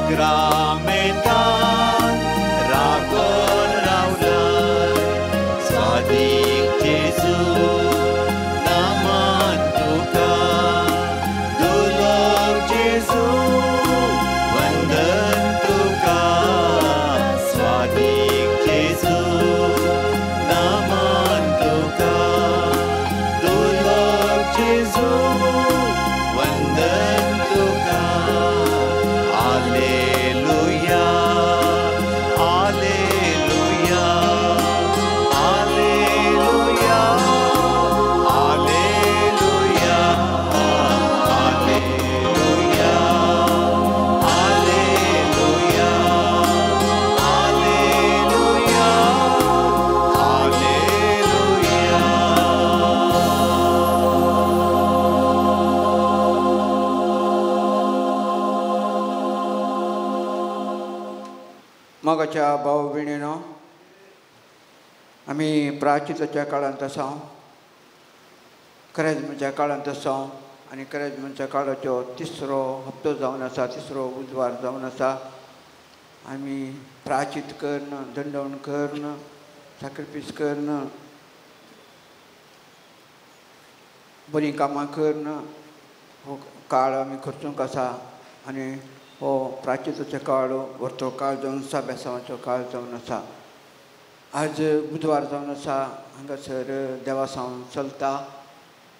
साक्रामेंतान राखून रावलाय स्वादीक जेजू नामान तुका दुर्लभ जेजू वंदन तुका स्वादीक जेजू नामान तुका दुर्लभ जेजू वंदन तुका. आलेलुया आलेलुया आलेलुया आलेलुया आलेलुया आलेलुया आलेलुया आलेलुया. मोगाच्या भाव भयणीनो, आमी प्राचिताच्या काळांत आसा, करेज्माच्या काळांत आसा आनी करेज्माच्या काळाचो तिसरो हप्तो जावन आसा, तिसरो बुधवार जावन आसा. आमी प्राचीत करून, दंडवण करून, साक्रिफीस करून, बरीं कामां करून हो काळ आमी खर्चूंक आसा आनी हो प्राचिताचो काळ व्हरतो काळ जावन आसा, बेसांवाचो काळ जावन आसा. आज बुधवार जावन आसा. हांगासर देवासांव चलता,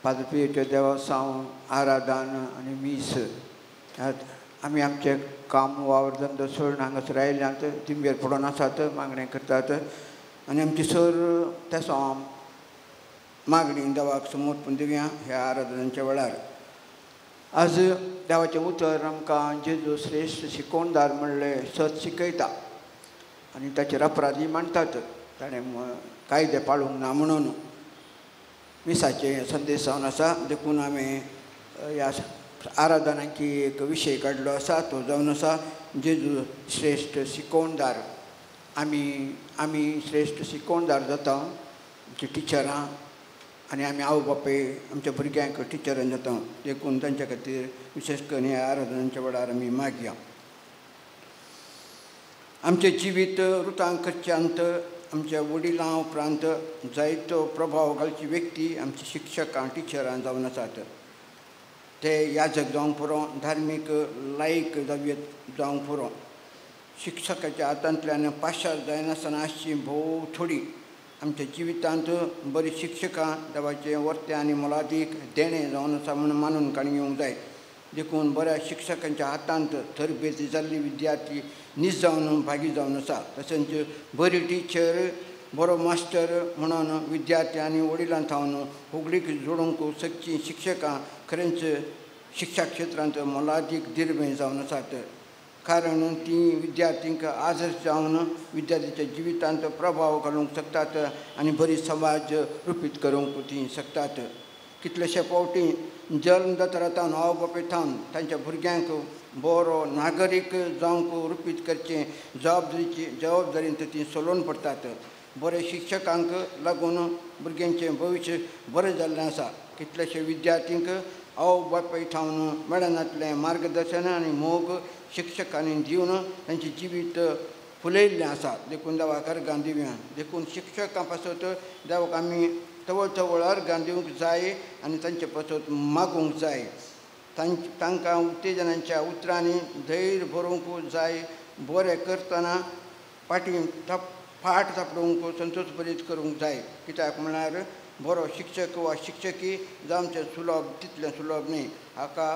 पाद्रपियोचें देवासांव, आराधन आनी मीस. आमी आमचें काम वावर धंदो सोडून हांगासर आयल्यात, तिंबेर पडून आसात, मागणें करतात आनी आमची सर तेसांव मागणी देवाक समर्पण दिवया ह्या आराधनाच्या वेळार. आज देवाचें उतर आमकां जेजू श्रेश्ठ शिकोवणदार म्हणलें सत शिकयता आनी ताचेर अपराधी मांडटात, ताणें कायदे पाळूंक ना म्हणून. मिसाचें संदेश जावन आसा, देखून आमी ह्या आराधनांकी एक विशय काडलो आसा, तो जावन आसा जेजू श्रेश्ठ शिकोवणदार. आमी आमी श्रेश्ठ शिकोवणदार जाता, आमची टिचरां आनी आमी आवय बापूय आमच्या भुरग्यांक टिचरां जाता, देखून तांच्या खातीर विशेश करून ह्या आराधनाच्या वेळार आमी मागया. आमचें जिवीत रुतांक करच्यांत आमच्या वडिलां उपरांत जायतो प्रभाव घालची व्यक्ती आमची शिक्षकां टिचरां जावन आसात. ते याजक जावंक पुरो, धार्मीक लायक जावयेत जावंक पुरो. शिक्षकाच्या हातांतल्यान पाशार जायनासतना आसची भोव थोडी. आमच्या जिवितांत बरीं शिक्षकां देवाचें वर्तें आनी मोलादीक देणें जावन आसा म्हूण मानून काणी घेवंक जाय. देखून बऱ्या शिक्षकांच्या हातांत तरबेज जाल्ली विद्यार्थी नीज जावन भागी जावन आसा. तशेंच बरी टिचर, बरो मास्टर म्हणून विद्यार्थी आनी वडिलां थावन होगडीक जोडूंक शकचीं शिक्षकां खरेंच शिक्षा क्षेत्रांत मोलादीक दिर्वें जावन आसात. कारण ती विद्यार्थींक आदर्श जावन विद्यार्थ्याच्या जिवितांत प्रभाव घालूंक शकतात आनी बरी समाज रुपीत करूंक ती शकतात. कितलेशे फावटी जल्म जाता थावन आवय बापूय थावन तांच्या भुरग्यांक बरो नागरीक जावंक रुपीत करचें जबाबदारींत ती सोलोवन पडटात. बरे शिक्षकांक लागून भुरग्यांचें भविश्य बरें जाल्लें आसा. कितलेशे विद्यार्थींक आवय बापूय थावन मेळनातलें मार्गदर्शन आनी मोग शिक्षकांनी दिवन तांचें जिवीत फुलयल्लें आसा. देखून देवाक अर्गां दिवया. देखून शिक्षकां पासत देवाक आमी तवळ तवळ अर्गां दिवंक जाय आनी तांचे पासत मागूंक जाय. तांकां उत्तेजनाच्या उतरांनी धैर्य भरोवंक जाय. बरें करतना फाटी फाट थापडूंक संतोश बरीत करूंक जाय. कित्याक म्हळ्यार बरो शिक्षक वा शिक्षकी जावचें सुलभ तितलें सुलभ न्ही. हाका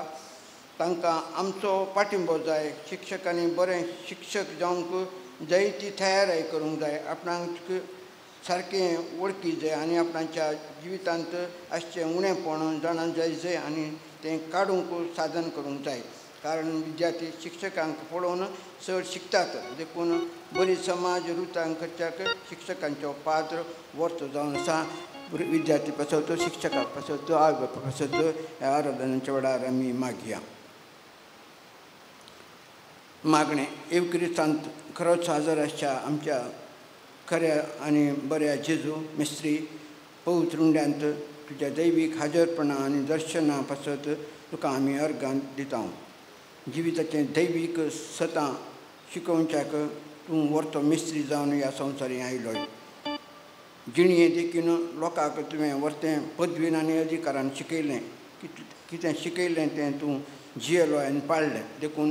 तांकां आमचो पाठिंबो जाय. शिक्षकांनी बरें शिक्षक जावंक जाय ती तयाराय करूंक जाय. आपणाक सारकें वळखी जाय आनी आपणाच्या जिवितांत आसचें उणेपण जाणा जाय जाय आनी तें काडूंक साधन करूंक जाय. कारण विद्यार्थी शिक्षकांक पळोवन चड शिकतात. देखून बरी समाज रुतांक करच्याक शिक्षकांचो पात्र वर्तो जावन आसा. विद्यार्थी पासत, शिक्षकां पासत, आवय बापाय पासत ह्या आराधनाच्या वेळार आमी मागया. मागणें एव क्रिस्तांत खरोच हजर आसच्या आमच्या खऱ्या आनी बऱ्या जेजू मिस्त्री पवित्र उंड्यांत तुज्या दैवीक हाजरपणा आनी दर्शना पासत तुका आमी अर्गां दिता. जिविताचें दैवीक सतां शिकोवच्याक तूं वर्तो मिस्त्री जावन ह्या संवसारी आयलो. जिणये देखून लोकांक तुवें वर्तें पदवीन आनी अधिकारान शिकयलें. कितें शिकयलें तें तूं जियेलो आनी पाळ्ळें. देखून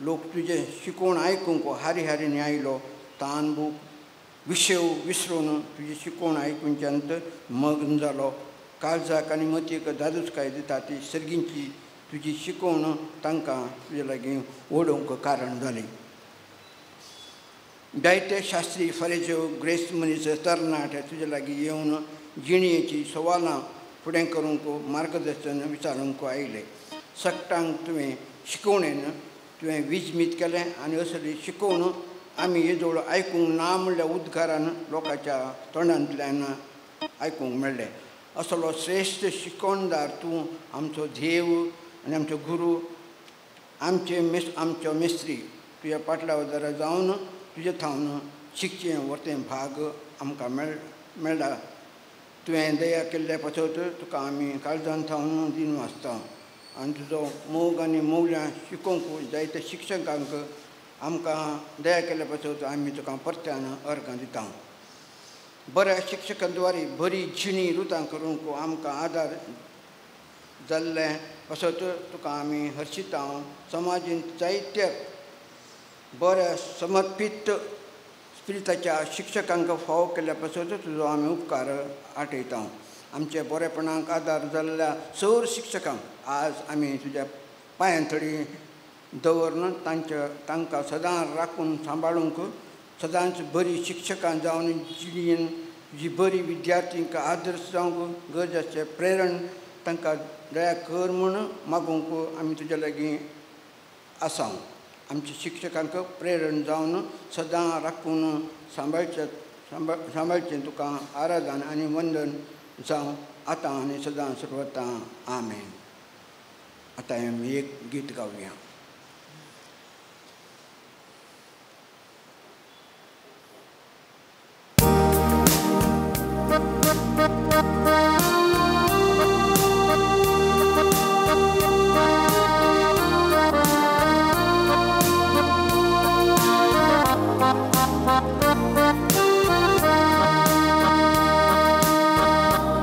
लोक तुजें शिकोवण आयकूंक हारी हारीन आयलो. तान भूक विशेव विसरून तुजी शिकोवण आयकुच्यान मग्न जालो. काळजाक आनी मतीक दादूचकाय दिता ती सर्गींची तुजी शिकोवण तांकां तुजे लागीं ओडोवंक कारण जालें. जायते शास्त्री फरेज्यो ग्रेस्त मनीस तरणाटे तुजे लागीं येवन जिणयेची सवालां फुडें करूंक मार्गदर्शन विचारूंक आयले. सगटांक तुवें शिकोवणेन तुवें विजमीत केलें आनी असली शिकोवण आमी येदोळ आयकूंक ना म्हणल्यार उद्गारान लोकांच्या तोंडांतल्यान आयकूंक मेळ्ळें. असलो श्रेश्ठ शिकोवणदार तूं आमचो देव आनी आमचो गुरू, आमचे आमचो मिस्त्री. तुज्या पाटल्या वजारा जावन तुजे थावन शिकचें वर्तें भाग आमकां मेळ्ळा. तुवें दया केल्ल्या पासत तुका आमी काळजान थावन दिन वाचता आनी तुजो मोग आनी मोवल्यां शिकोवंक जायते शिक्षकांक आमकां दया केल्ल्या पासत आमी तुका परत्यान अर्गां दिता. बऱ्या शिक्षकां द्वारे बरी जिणी रुतां करूंक आमकां आदार जाल्ले पासत तुका आमी हर्शिता. समाजींत जायत्या बऱ्या समर्पीत स्पिरिताच्या शिक्षकांक फावो केल्ल्या पासत तुजो आमी उपकार आठयता. आमच्या बरेपणाक आदार जाल्ल्या सर शिक्षकांक आज आमी तुज्या पांयां थडी दवरून तांकां सदां राखून सांबाळूंक सदांच बरी शिक्षकां जावन जिणेन जी बरी विद्यार्थींक आदर्श जावंक गरज आसचें प्रेरण तांकां दया कर म्हूण मागूंक आमी तुज्या लागीं आसा. आमच्या शिक्षकांक प्रेरण जावन सदां राखून सांबाळचें तुका आराधन आनी वंदन जावं आतां आनी सदां सर्वतां. आमेन. आतां आमी एक गीत गावया.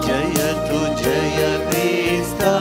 जय तु जय क्रिस्ता।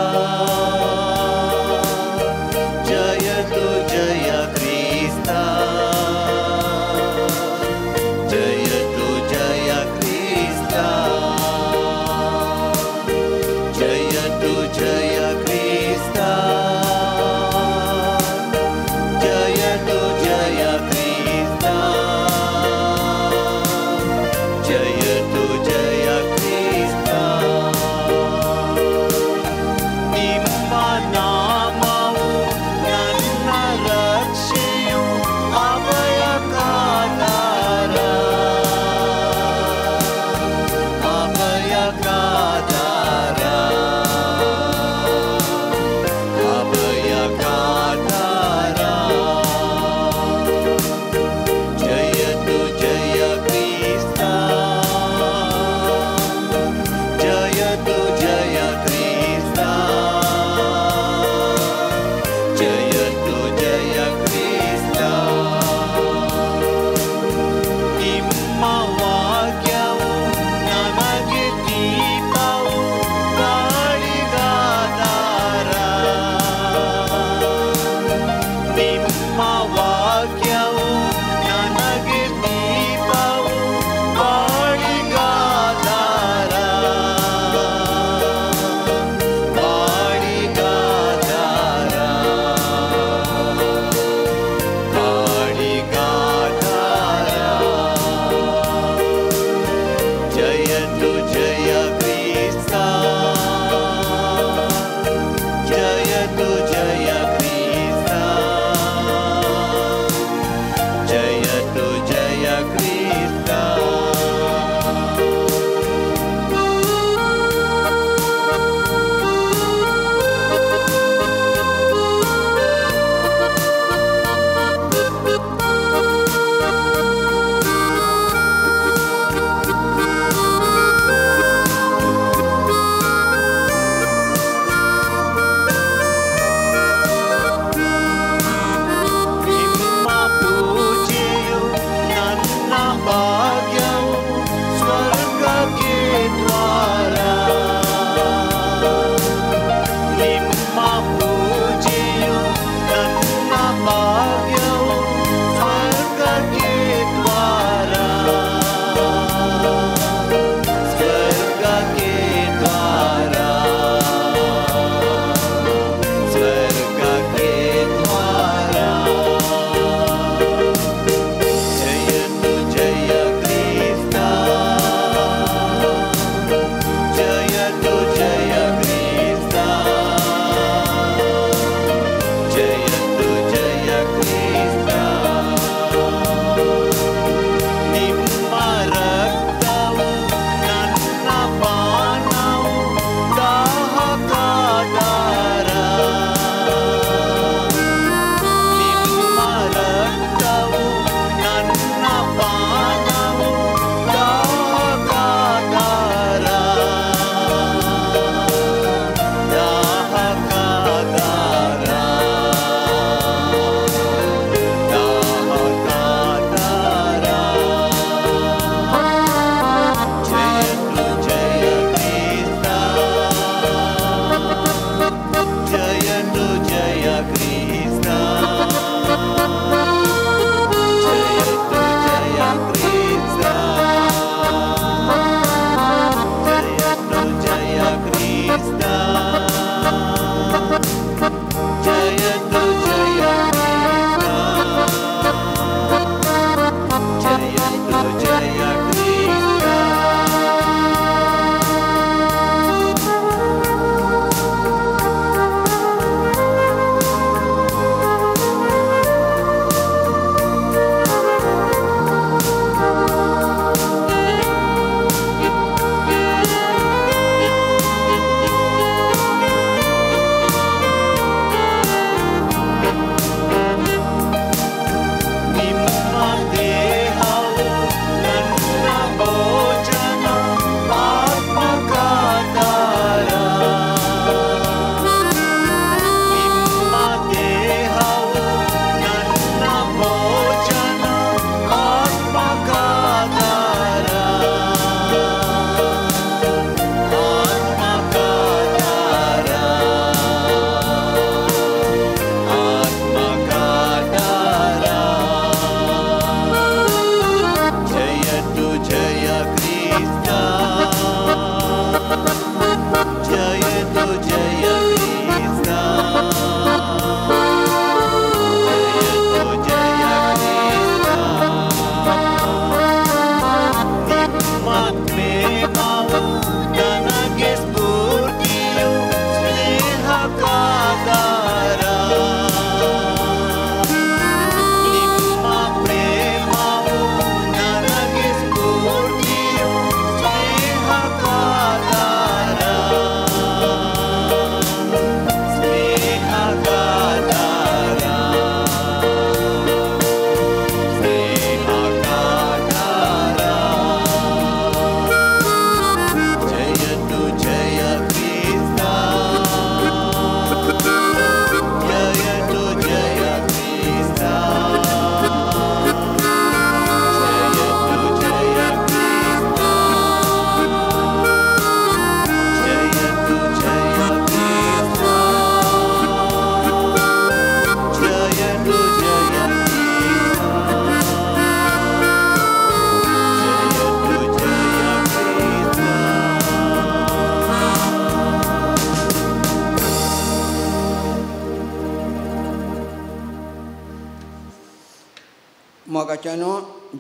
मोगाच्यान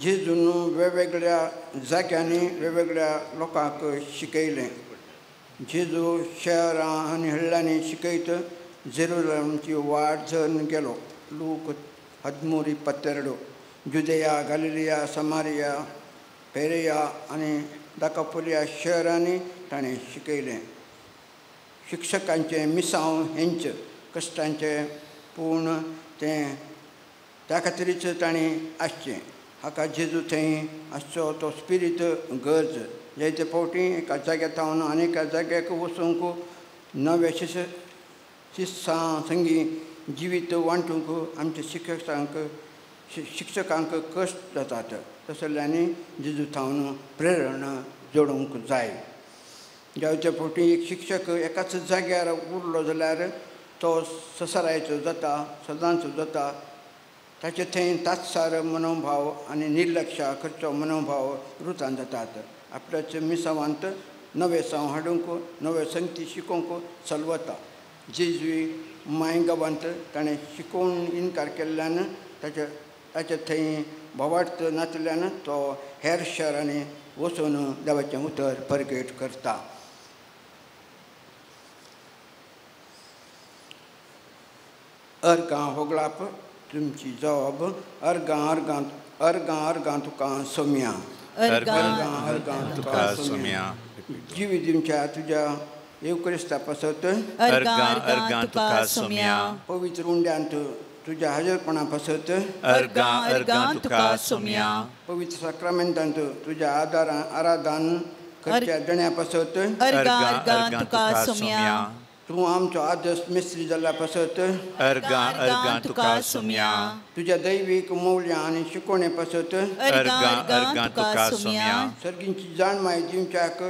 जेजून वेगवेगळ्या जाग्यांनी वेगवेगळ्या लोकांक शिकयलें. जेजू शहरां आनी हळ्ळ्यांनी शिकयत जेरुजलेमची वाट धरून गेलो. लूक 13:22. जुदेया, गालिलिया, समारिया, पेरेया आनी दाकापोलिया शहरांनी ताणें शिकयलें. शिक्षकांचें मिसांव हेंच कश्टांचें, पूण तें त्या खातीरच ताणें आसचें. हाका जेजू थंय आसचो तो स्पिरीत गरज. जायते फावटी एका जाग्यार थावन आनी एका जाग्याक वचूंक नव्या शिस्सां संगी जिवीत वांटूंक आमच्या शिक्षकांक कश्ट जातात. तसल्यांनी जेजू थावन प्रेरणा जोडूंक जाय. जायते फावटी एक शिक्षक एकाच जाग्यार उरलो जाल्यार तो ससरायचो जाता, सदांचो जाता. ताचे थंय तात्सार मनोभाव आनी निर्लक्ष करचो मनोभाव रुतान जातात. आपल्याच्या मिसावांत नवे साव हाडूंक, नवे संगती शिकोवंक चलवता. जेजुई मांयगांवांत ताणें शिकोवन इनकार केल्ल्यान ताचे थंय भावार्थ नाशिल्ल्यान तो हेर शहरांनी वचून देवाचें उतर परगट करता. अर्गां होगळाप तुमची जॉब. अर्गां अर्गां अर्गां अर्गां तुका सोम्या. अर्गां अर्गां तुका सोम्या. जिवी दिवच्या तुज्या येवक्रिस्ता पासत. अर्गां अर्गां तुका सोम्या. पवित्र उंड्यांत तुज्या हाजरपणा पासत. अर्गां अर्गां तुका सोम्या. पवित्र साक्रामेंतांत तुज्या आदारान आराधन करच्या देण्या पासत. अर्गां अर्गां तुका सोम्या. तूं आमचो आदर्श मिस्त्री जाल्ल्या पासत. अर्गां अर्गां तुका सोम्या. तुज्या दैवीक मौल्यां आनी शिकोवणे पासत. अर्गां अर्गां तुका सोम्या. सर्गींची जाणमाय दिवच्याक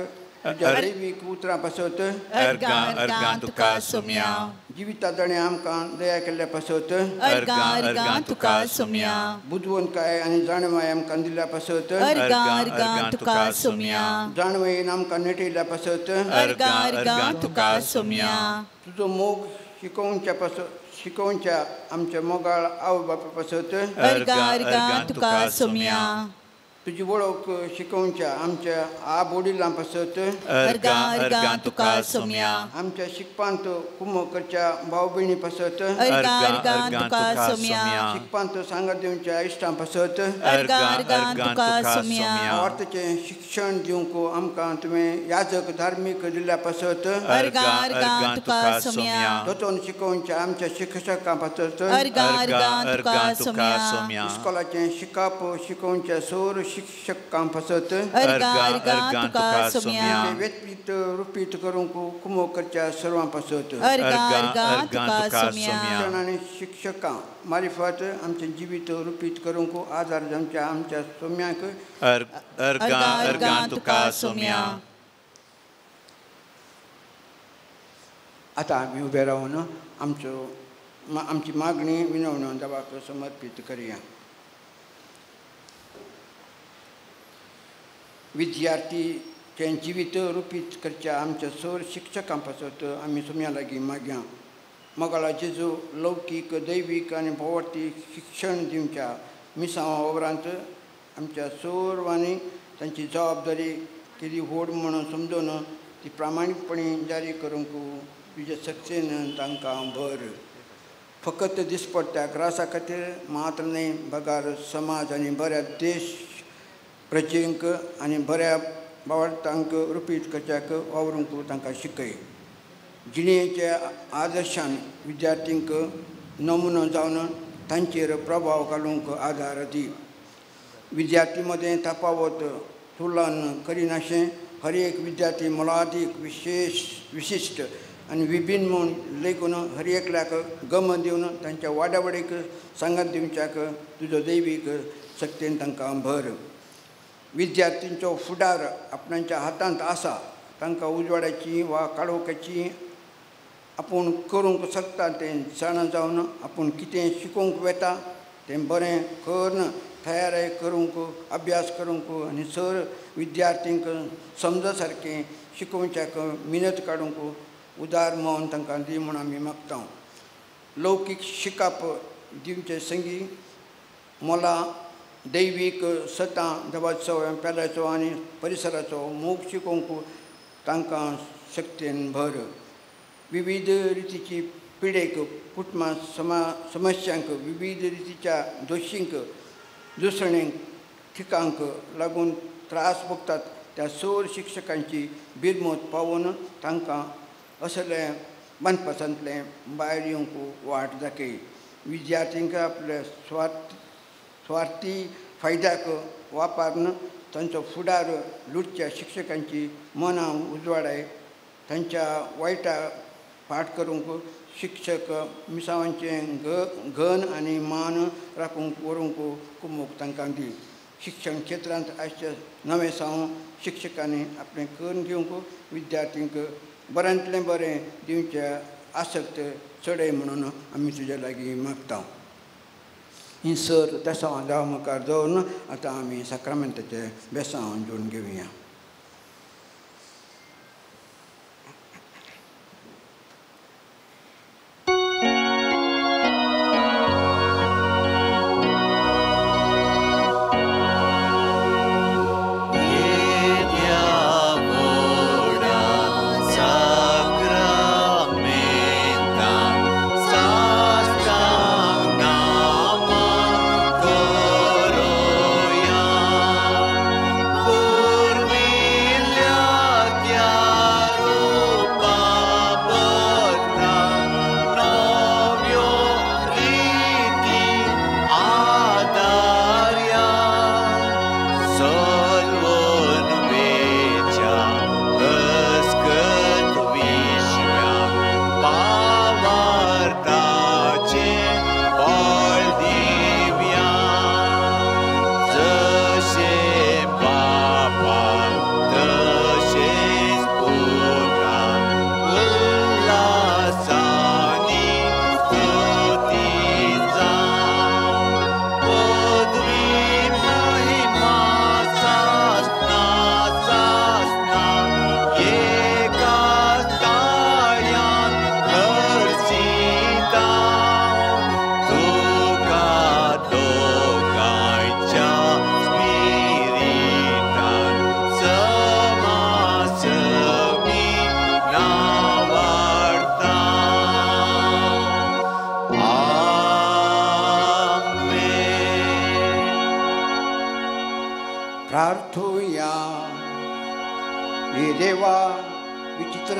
तुज्या दैवीक उतरां पासत. अर्गां अर्गां तुका सोम्या. जिविता जाणें आमकां दया केल्ल्या पासत. अर्गां अर्गां तुका सोम्या. बुदवंतकाय आनी जाणमाय आमकां दिल्ल्या पासत. अर्गां अर्गां तुका सोम्या. जाणवयेन आमकां नेटयल्ल्या पासत. अर्गां अर्गां तुका सोम्या. तुजो मोग शिकोवच्या पासत शिकोवच्या आमच्या मोगाळ आवय बापाय पासत. अर्गां अर्गां तुका सोम्या. तुजी वळख शिकोवच्या आमच्या आप वडिलां पासत. अर्गां अर्गां तुका सोम्या. आमच्या शिकपांत कुमक करच्या भाव भयणी पासत. अर्गां अर्गां तुका सोम्या. शिकपांत सांगात दिवच्या इश्टां पासत. अर्गां अर्गां तुका सोम्या. अर्थाचें शिक्षण दिवंक आमकां तुवें याजक धार्मीक दिल्ल्या पासत. अर्गां अर्गां तुका सोम्या. दोतोन शिकोवच्या आमच्या शिक्षकां पासत. अर्गां अर्गां तुका सोम्या. इस्कोलाचें शिकप शिकोवच्या सोर शिक्षकां पासत. अर्गां अर्गां तुका सोम्या. व्यतीत रुपीत करूंक कुमक करच्या सर्वां पासत. अर्गां अर्गां तुका सोम्या. शिक्षण आनी शिक्षकां मारिफत आमचें जिवीत रुपीत करूंक आदार जावच्या आमच्या सोम्यांक. अर्गां अर्गां तुका सोम्या. आतां आमी उबे रावन आमचो आमची मागणी विनवणो देवाक समर्पीत करया. विद्यार्थीचें जिवीत रुपीत करच्या आमच्या सोर शिक्षकां पासत आमी सोम्या लागीं मागया. मोगाळा जेजू लौकीक दैवीक आनी भोंवती शिक्षण दिवच्या मिसांवा उपरांत आमच्या सर्वांनी तांची जबाबदारी केदी व्हड म्हणून समजून ती प्रामाणीकपणी जारी करूंक तुज्या सक्सेन तांकां भर. फकत दिसपट्ट्या ग्रासा खातीर मात्र न्हय बगार समाज आनी बऱ्या देश प्रजेंक आनी बऱ्या बावडतांक रुपीत करच्याक वावरूंक तांकां शिकय. जिणेच्या आदर्शान विद्यार्थींक नमुनो जावन तांचेर प्रभाव घालूंक आदार दी. विद्यार्थी मदें तफावत तुलन करिनाशें हर एक विद्यार्थी मोलादीक विशेश विशिश्ट आनी विभिन्न म्हूण लेखून हर एकल्याक गम दिवन तांच्या वाडावडीक सांगात दिवच्याक तुजो दैवीक शक्तीन तांकां भर. विद्यार्थींचो फुडार आपणाच्या हातांत आसा. तांकां उजवाडाची वा काळोखाची आपूण करूंक शकता तें जाणा जावन आपूण कितें शिकोवंक वेता तें बरें करून तयारी करूंक अभ्यास करूंक आनी सर विद्यार्थींक समज सारकें शिकोवच्याक मिनत काडूंक उदार मन तांकां दी म्हूण आमी मागता. लौकीक शिकप दिवचे संगी मोला दैवीक सतां देवाचो पेल्याचो आनी परिसराचो मोग शिकोवंक तांकां शक्तीन भर. विविध रितीची पिडेक कुटुंबा समस्यांक विविध रितीच्या दोशींक दुसणेंक ठिकांक लागून त्रास भोगतात त्या सर शिक्षकांची बिरमत पावोवन तांकां असलें बांदपासांतलें भायर येवंक वाट दाखय. विद्यार्थ्यांक आपल्या स्वार्थी फायद्याक वापरून तांचो फुडार लुटच्या शिक्षकांची मनां उजवाडाय. तांच्या वायटा फाट करूंक शिक्षक मिसावांचें घन आनी मान राखूंक व्हरूंक कुमोक तांकां दी. शिक्षण क्षेत्रांत आयच्या नवें साव शिक्षकांनी आपलें करून घेवंक विद्यार्थ्यांक बऱ्यांतलें बरें दिवचें आसक्त चडय म्हणून आमी तुज्या लागीं मागता. ही सर बेसांव देवा मुखार दवरून आतां आमी साक्रामेंताचें बेसांव जोडून घेवया.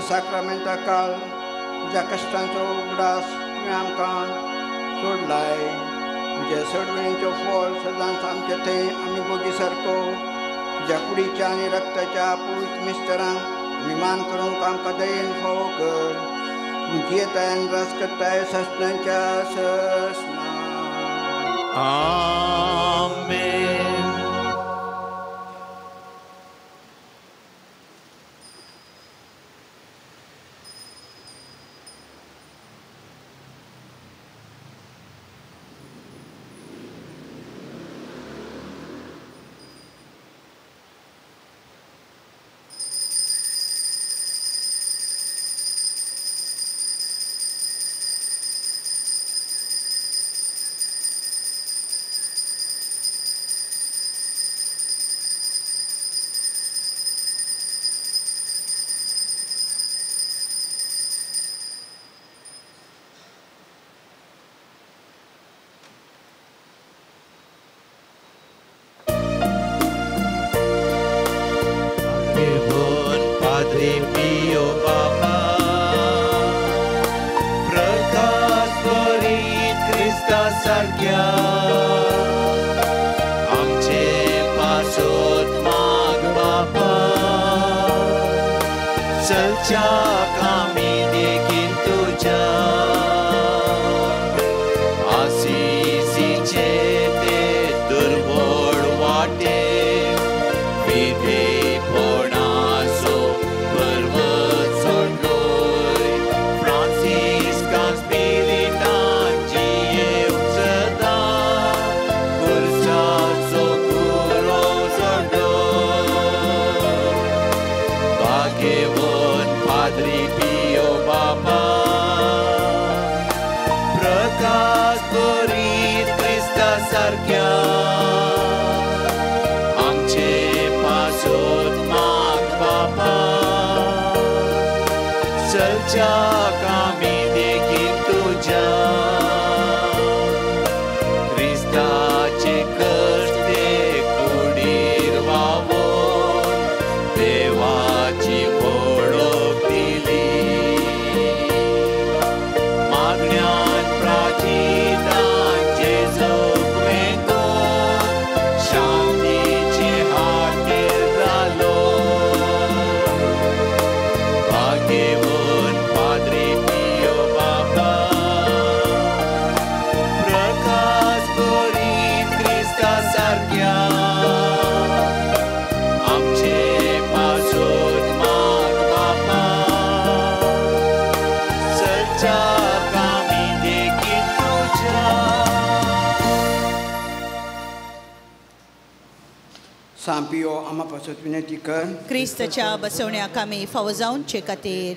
साक्रामेंता काळ तुज्या कश्टांचो उगडास तुवें आमकां सोडलाय. तुज्या सडवणीचो फळ सदांच आमचे थंय आमी बोगी सारको तुज्या कुडीच्या आनी रक्ताच्या पवित्र मिस्तरांक आमी मान करूंक आमकां दयेन फावो कर. तूं जियेताय आनी राज करताय सासणाच्या ससना. आमेन. Prakash Gorit Krista Sarkya. चलच्या कामी देखीक तुज्या क्रिस्ताचे कश्ट ते कुडीर वावोवन देवाची वळख दिली मागण्यान प्राचितान जेजूक मेकोन शांतीचे हातेर जालो भाग्यवंत पाद्रे पियो बाबा प्रकाश करीत क्रिस्ता सारक्या आमचे पासून माग बाबा चलच्या कामी देखीक तुज्या. सांपियो आमा पासत विनंती कर. क्रिस्तच्या बसवण्याक आमी फावो जावचे खातीर.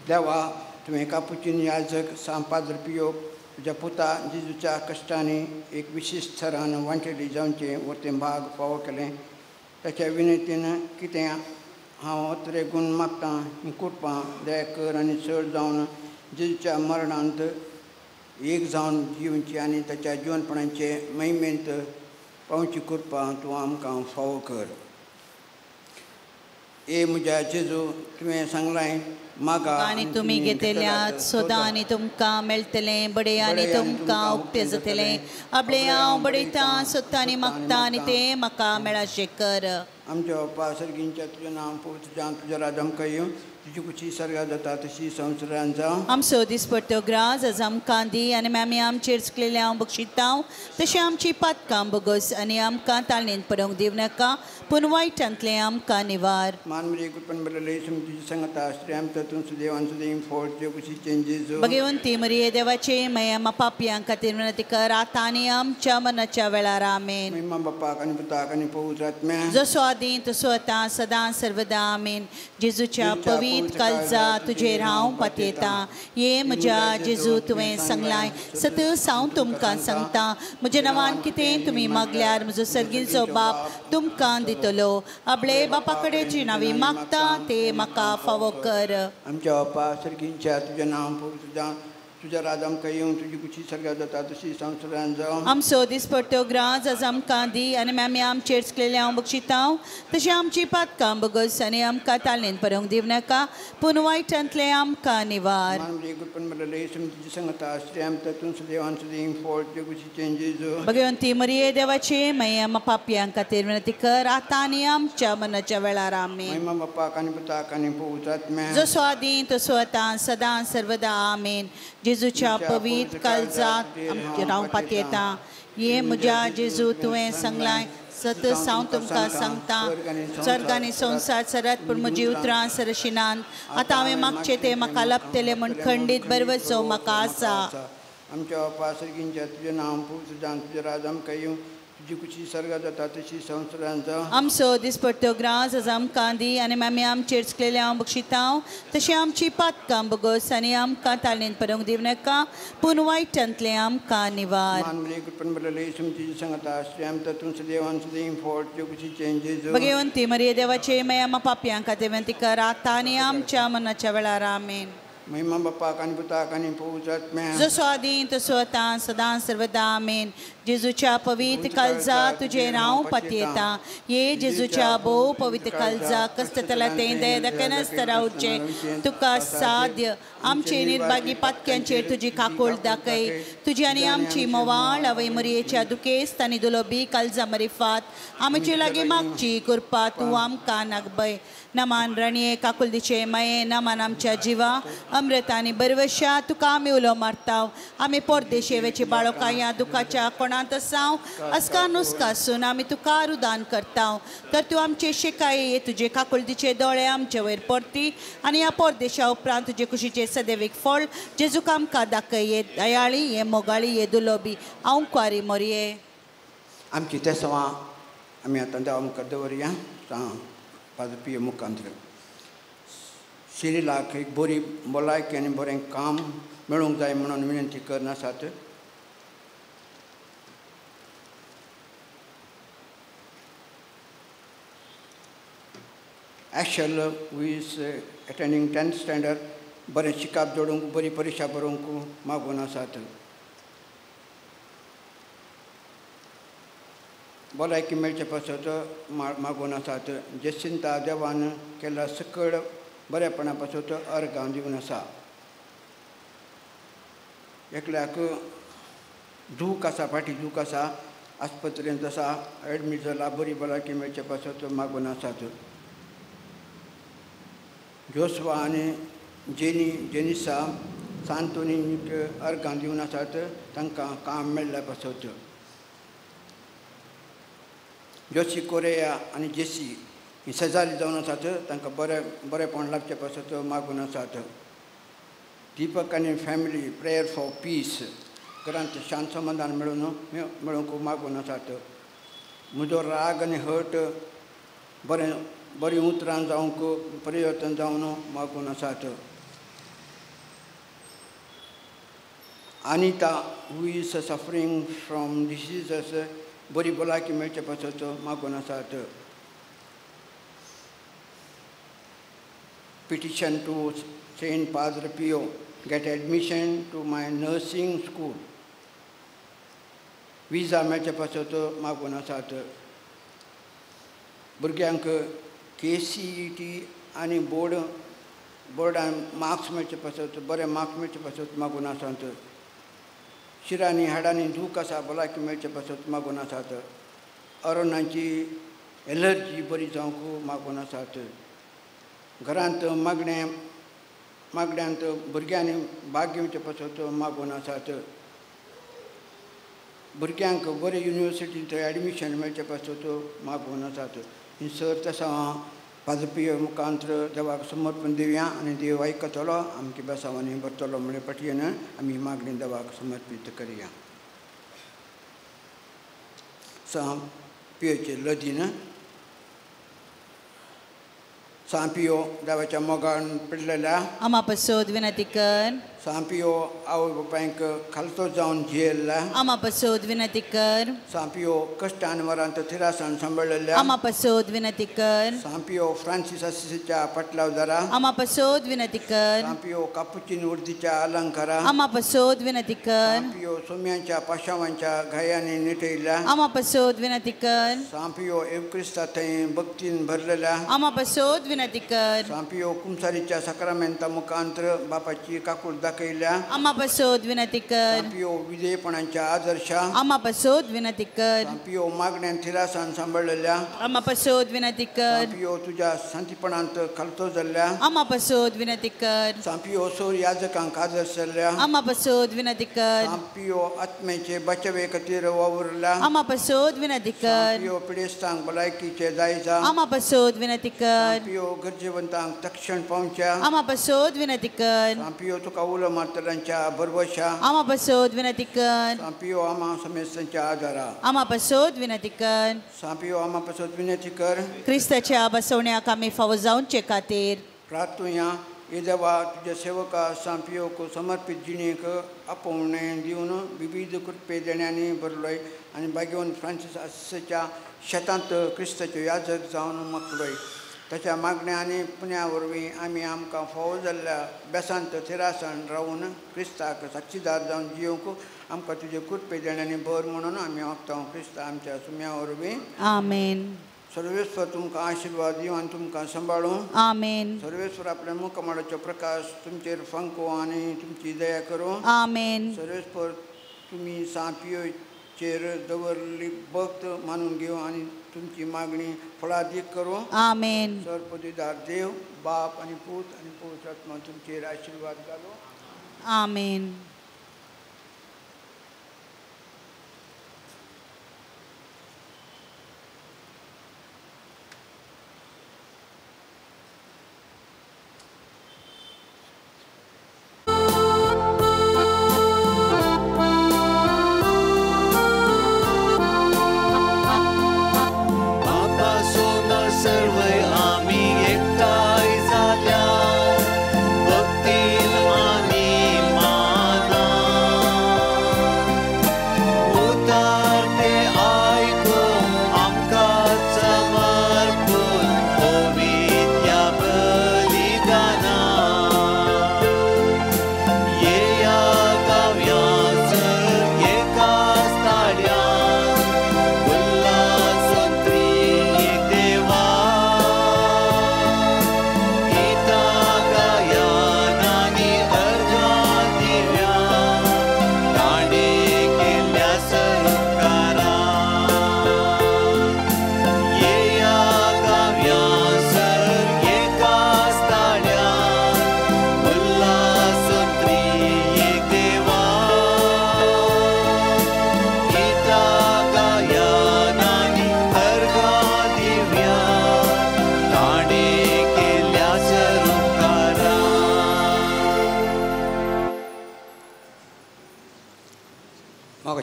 देवा तुवें कापुचीन याजक सांग पाद्र पियो तुज्या पुता जेजूच्या कश्टांनी एक विशेश थरान वांटेली जावचें वरतें भाग फावो केलें. ताच्या विनंतीन कितें हांव अत्रे गूण मागतां हीं कुरपां दया कर आनी चड जावन जेजूच्या मरणांत एक जावन जिवची आनी ताच्या जिवनपणाचे महिमेंत पावची कृपा तूं आमकां फावो कर. ए म्हज्या जेजू तुवें सांगलां मागा आनी तुमी घेतल्यात सोदा आनी तुमकां मेळटलें बडे आनी तुमकां उक्तें जातलें. आपलें हांव बडयतां सोदता आनी मागता आनी तें म्हाका मेळाशें कर. आमच्या बापा सर्गींच्या तुजें नांव पवित्र जावं तुजें राज आमकां येवं तुजी कुशी सर्गात जाता तशी संवसारांत जावं. आमचो दिसपट्टो ग्रास आज आमकां दी आनी आमी आमचेर चुकलेलें हांव बक्षितांव तशें आमची पातकां बगस आनी आमकां ताळणेंत पडोवंक दिवं नाका पूण वायटांतलें आमकां निवार. मान कृपण बरले तुजी सांगता स्त्रियां तूं सुदेवान सुदेव फोट तुजे कुशीचें जेजू. भगवंती मरिये देवाचे माया पापयां खातीर विनंती कर आतां आनी आमच्या मनाच्या वेळार. आमेन. महिमा बापाक आनी पुताक आनी पवित्र आत्म्याक जसो आदीं तसो आतां सदां सर्वदा. आमेन. जेजूच्या पवित्र काळजा तुजेर हांव पातयेतां. ये म्हज्या जेजू तुवें सांगलां सत हांव तुमकां सांगता म्हज्या नांवान कितें तुमी मागल्यार म्हजो सर्गीचो बाप तुमकां दितलो. आपले बापा कडेन जी नांवी मागता ते म्हाका फावो कर. आमच्या बापा सर्गींच्या तुजें नांव पवित्र जावं तुज्या राज आमकां येवं तुजी कुशी सर्गात जाता तशी संवसारांत जावं. आमचो दिसपट्टो ग्रास आज आमकां दी आनी आमी आमचेर चुकलेलें हांव बक्षितांव तशें आमची पातकां बगस आनी आमकां ताळणेंत पडोवंक दिवं नाका पूण वायटांतलें आमकां निवार. तुजी सांगता स्त्रियां तूं सुदेवान सुदेव फोट तुजे कुशीचें जेजू. भगवंती मरिये देवाचे माया पापयां खातीर विनंती कर आतां आनी आमच्या मनाच्या वेळार. आमेन. महिमा बापाक आनी पुताक आनी पवित्र आत्म्याक जसो आदीं तसो आतां सदां सर्वदा. आमेन. जेजूच्या पवित्र काळजात हांव पातयेतां. ये म्हज्या जेजू तुवें सांगलां सत हांव तुमकां सांगता सर्ग आनी संवसार सरत पूण म्हजी उतरां सरशिनात. आतां हांवें मागचें तें म्हाका लाभतलें म्हूण खंडीत बरवचो म्हाका आसा. आमच्या बापा सर्गींच्या तुजें नांव पवित्र जावं तुजें राज आमकां येवं तुजी कुशी सर्गात जाता तशी संवसारांत जावं. आमचो दिसपट्टो ग्रास आज आमकां दी आनी आमी आमचेर चुकलेलें हांव बक्षितांव तशें आमची पातकां बगस आनी आमकां ताळणेंत पडोवंक दिवं नाका पूण वायटांतलें आमकां निवार. सांगता स्त्रियां तूं सुदेवान सुदेव फोट तुजे कुशीचें जेजू. भगवंती मरिये देवाचे माया पापयां खातीर विनंती कर आतां आनी आमच्या मनाच्या वेळार. आमेन. महिमा बापाक आनी पुताक आनी पवित्र आत्म्याक जसो आदीं तसो आतां सदां सर्वदा. आमेन. जेजूच्या पवित्र काळजा तुजेर हांव पातयेतां. ये जेजूच्या भोव पवित्र काळजा कश्टतला तें दया दाखयनासतना रावचें तुका साध्य. आमचे निर्भागी पातक्यांचेर तुजी काकूळ दाखय. तुजी आनी आमची मोवाळ आवय मरियेच्या दुखेस्त आनी दुलोबी काळजा मरिफात आमचे लागीं मागची कृपा तूं आमकां नागबय. नमान राणये काकुलदीचे माये नमान आमच्या जिवा अमृत आनी बरवशा तुका आमी उलो मारताव. आमी परदेशेवेची बाळोकां ह्या दुखाच्या कोणांत आसाव अस्का नुस्कासून आमी तुका रुदान करताव. तर तूं आमचे शिकाये तुजे काकुलदीचे दोळे आमचे वयर परती आनी ह्या परदेशा उपरांत तुजे कुशीचे सदैवीक फळ जेजूक आमकां दाखय. हे दयाळी हे मोगाळी हे दुलोबी हांव कुवारी मोरये. आमची तेसवां आमी आतां देवा मुखार दवरया. पाद्र पियो मुखांतर सिरिलाक एक बरी भलायकी आनी बरें काम मेळूंक जाय म्हणून विनंती करनासात. Ashel, who is attending 10th standard, बरें शिकाप जोडूंक बरी परिक्षा बरोवंक मागून आसात. भलायकी मेळचे पासत मागून आसात. जेसिंता देवान केल्ल्या सकळ बरेपणा पासत अर्गां दिवन आसा. एकल्याक दूख आसा, फाटी दूख आसा, आस्पत्रेंत आसा, एडमीट जाला, बरी भलायकी मेळचे पासत मागून आसात. जोस्वा आनी जेनी जेनिसा सांतोनीक अर्गां दिवन आसात, तांकां काम मेळ्ळ्या पासत. जोशी कोरेया आनी जेसी ही शेजारी जावन आसात, तांकां बरें बरेंपण लागचे पासत मागून आसात. दीपक आनी फॅमिली प्रेयर फॉर पीस घरांत शांत समाधान मेळून मेळूंक मागून आसात. म्हजो राग आनी हट बरें बरीं उतरां जावंक परिवर्तन जावन मागून आसात. Anita who is suffering from diseases बरी भलायकी मेळचे पासत मागून आसात. Petition to Saint Padre Pio get admission to my nursing school visa मेळचे पासत मागून आसात. भुरग्यांक KCET आनी बोर्डान मार्क्स मेळचे पासत बरे मार्क्स मेळचे पासत मागून आसात. शिरांनी हाडांनी दूख आसा, भलायकी मेळचे पासत मागून आसात. अरोनाची एलर्जी बरी जावंक मागून आसात. घरांत मागणें मागण्यांत भुरग्यांनी भाग घेवचे पासत मागून आसात. भुरग्यांक बरे युनिवर्सिटींत एडमिशन मेळचे पासत मागून आसात. ही सर्त आसा पाद्र पियो मुखांत्र देवाक समर्पण दिवया आनी देव आयकतलो, आमच्या बेसांवांनी भरतलो म्हळ्या पटयेन आमी मागणी देवाक समर्पीत करया. सां पियोचे लदीन. सां पियो देवाच्या मोगान पिडलेल्या आमा पासत विनंती कर. सां पियो आवय बापायक खालतो जावन जियेल्ल्या आमा पासत विनंती कर. सां पियो कश्टान मरांत थिरासान सांबाळलेल्या आमा पासत विनंती कर. सां पियो फ्रांसीस आसिसीच्या पाटलावदारा आमा पासत विनंती कर. सां पियो कापुचीन उर्दीच्या अलंकारा आमा पासत विनंती कर. सां पियो सोम्यांच्या पाशावांच्या घायांनी निटयल्ल्या आमा पासत विनंती कर. सां पियो एवक्रिस्ता थंय भक्तीन भरलेल्या आमा पासत विनंती कर. सां पियो कुमसारीच्या साक्रामेंता मुखांत्र बापाची काकूळ दाखयल्या आमा पासत विनंती कर. सां पियो विजयपणाच्या आदर्शा आमा पासत विनंती कर. सां पियो मागण्यान थिरासान सांबाळलेल्या आमा पासत विनंती कर. सां पियो तुज्या शांतीपणांत खालतो जाल्ल्या आमा पासत विनंती कर. सां पियो सोर याजकांक आदर्श जाल्ल्या आमा पासत विनंती कर. सां पियो आत्म्याचे बचावे खातीर वावुरल्या आमा पासत विनंती कर. सां पियो पिडेस्तांक भलायकीचे दायजा आमा पासत विनंती कर. सां पियो गरजेवंतांक तक्षण पावच्या आमा पासत विनंती कर. सां पियो तुका उलो मारतल्यांच्या भरवशा आमा पासत विनंती कर. सां पियो आमा समेस्तांच्या आदारा आमा पासत विनंती कर. सां पियो आमा पासत विनंती कर. क्रिस्ताच्या बसवण्याक आमी फावो जावचे खातीर प्रार्थुया. हे देवा, तुज्या सेवका सां पियोक समर्पीत जिणेक आपोवणें दिवन विविध कृपे देण्यांनी भरलोय आनी बागेवन फ्रांसीस आसिसाच्या शेतांत क्रिस्ताच्यो याजक जावन मकलोय. ताच्या मागण्या आनी पुण्या वरवीं आमी आमकां फावो जाल्ल्या बेसांत थिरासान रावून क्रिस्ताक साक्षीदार जावन जियोवंक आमकां तुजे कृपे देण्यांनी भर म्हणून आमी मागता क्रिस्ता आमच्या सुम्या वरवीं. आमेन. सर्वेश्वर तुमकां आशिर्वाद दिवं आनी तुमकां सांबाळूं. आमेन. सर्वेश्वर आपल्या मुखमाडाचो प्रकाश तुमचेर फांको आनी तुमची दया करूं. आमेन. सर्वेश्वर तुमी सां पियोचेर दवरली भक्त मानून घेवं आनी तुमची मागणी फळादीक करूं. आमेन. सर्वपदवीदार देव बाप आनी पूत आनी पवित्र आत्मा तुमचेर आशिर्वाद घालूं. आमेन. सर्व आमी एकठांय जाल्या भक्तीन आनी मान.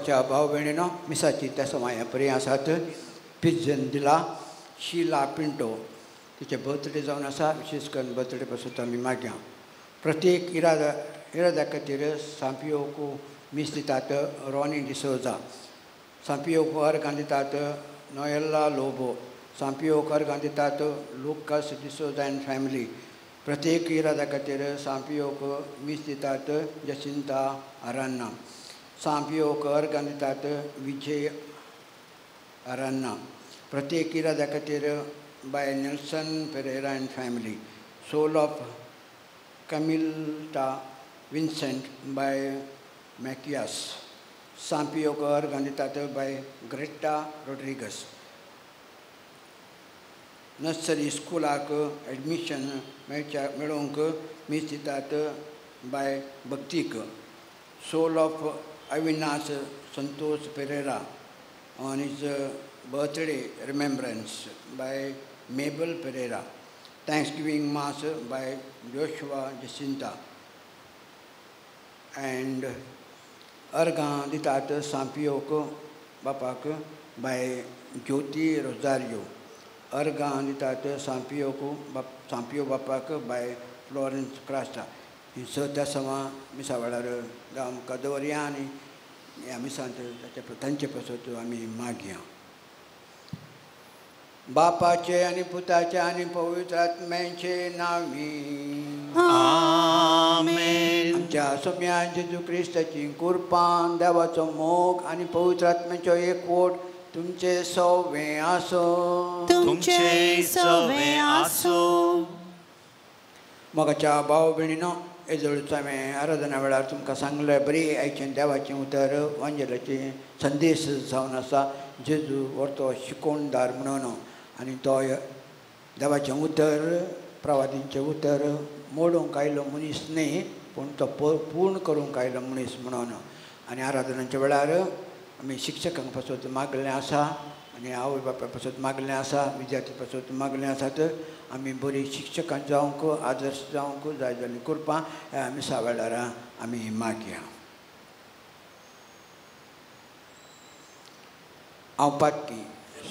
मोगाच्या भाव भयणीनो मिसाची त्या समाया बरी आसात. पिजन दिला शिला पिंटो तिचे बर्थडे जावन आसा, विशेश करून बर्थडे पासून आमी मागया. प्रत्येक इरादा खातीर सांपियोकू मीस दितात रॉनी डिसोजा, सांपियोकू अर्गां दितात नोएल्ला लोबो, सांपियोक अर्गां दितात लुकास डिसोजा एंड फॅमिली. प्रत्येक इरादा खातीर सांपियोक मीस दितात जसिंता अरान्ना, सांपियोक अर्गां दितात विजय अरान्ना. प्रत्येक इरादा खातीर by Nelson Pereira and family, soul of Camilta Vincent by Macias, सांपियोक अर्गां दितात बाय ग्रेटा रोड्रिगस. नर्सरी स्कुलाक एडमिशन मेळोवंक मीस दितात बाय भक्तीक. Soul of Avinash Santosh Pereira on his birthday remembrance by Mabel Pereira. Thanksgiving Mass by Joshua Jacinta. And अर्गां दितात सांपियोक बापाक बाय Jyoti Rosario. अर्गां दितात सांपियोक सांपियो बापाक बाय Florence Crasta. ही स त्या समा मिसा वेळार आमकां दवरया आनी ह्या मिसांत तांचे पासत आमी मागया. बापाचे आनी पुताचे आनी पवित्र आत्म्याचे नांवी आमेन. आमच्या सोम्या जेजू क्रिस्ताची कृपा, देवाचो मोग आनी पवित्र आत्म्याचो एकवट तुमचे सवे आसूं. तुमचे सवे आसूं. मोगाच्या भाव भयणीनो, येदोळच हांवें आराधना वेळार तुमकां सांगलें बरी आयचें देवाचें उतर वांजेलाचें संदेश जावन आसा. जेजू व्हरतो शिकोवणदार म्हणून आनी तो देवाचें उतर प्रवादींचें उतर मोडूंक आयलो मनीस न्ही, पूण तो पूर्ण करूंक आयलो मनीस म्हणून. आनी आराधनाच्या वेळार आमी शिक्षकांक पासत मागलें आसा आनी आवय बापाय पासत मागलें आसा, विद्यार्थी पासत मागलें आसा. तर आमी बरी शिक्षकां जावंक आदर्श जावंक जाय जाल्ली कृपा ह्या मिसा वेळार आमी मागया. हांव पातकी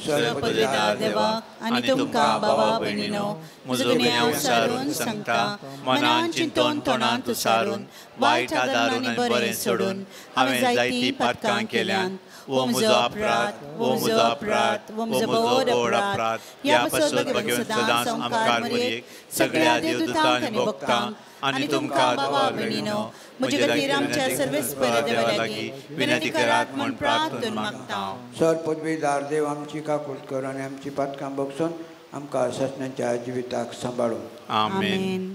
सर्वपवित्र देवाक आनी तुमकां बाबा भयणीनो म्हजो गुन्यांव सारून सांगता, मनान चिंतून तोंडान उसारून वायट आदारून आनी बरें सोडून हांवें जायतीं पातकां केल्यांत. वो म्हजो अपराध, वो म्हजो अपराध, वो म्हजो व्हड अपराध. ह्या पासत भगवंत सदांच आमकां मरयेक सगळ्या देवदूतांक आनी भक्तांक आनी तुमकां बाबा भयणीनो म्हजे खातीर आमच्या सर्वेस्पर देवा लागीं विनंती करात म्हूण प्रार्थना मागता. सर पदवीदार देव आमची काकूट कर आनी आमची पातकां बगसून आमकां सासणाच्या जिविताक सांबाळून. आमेन.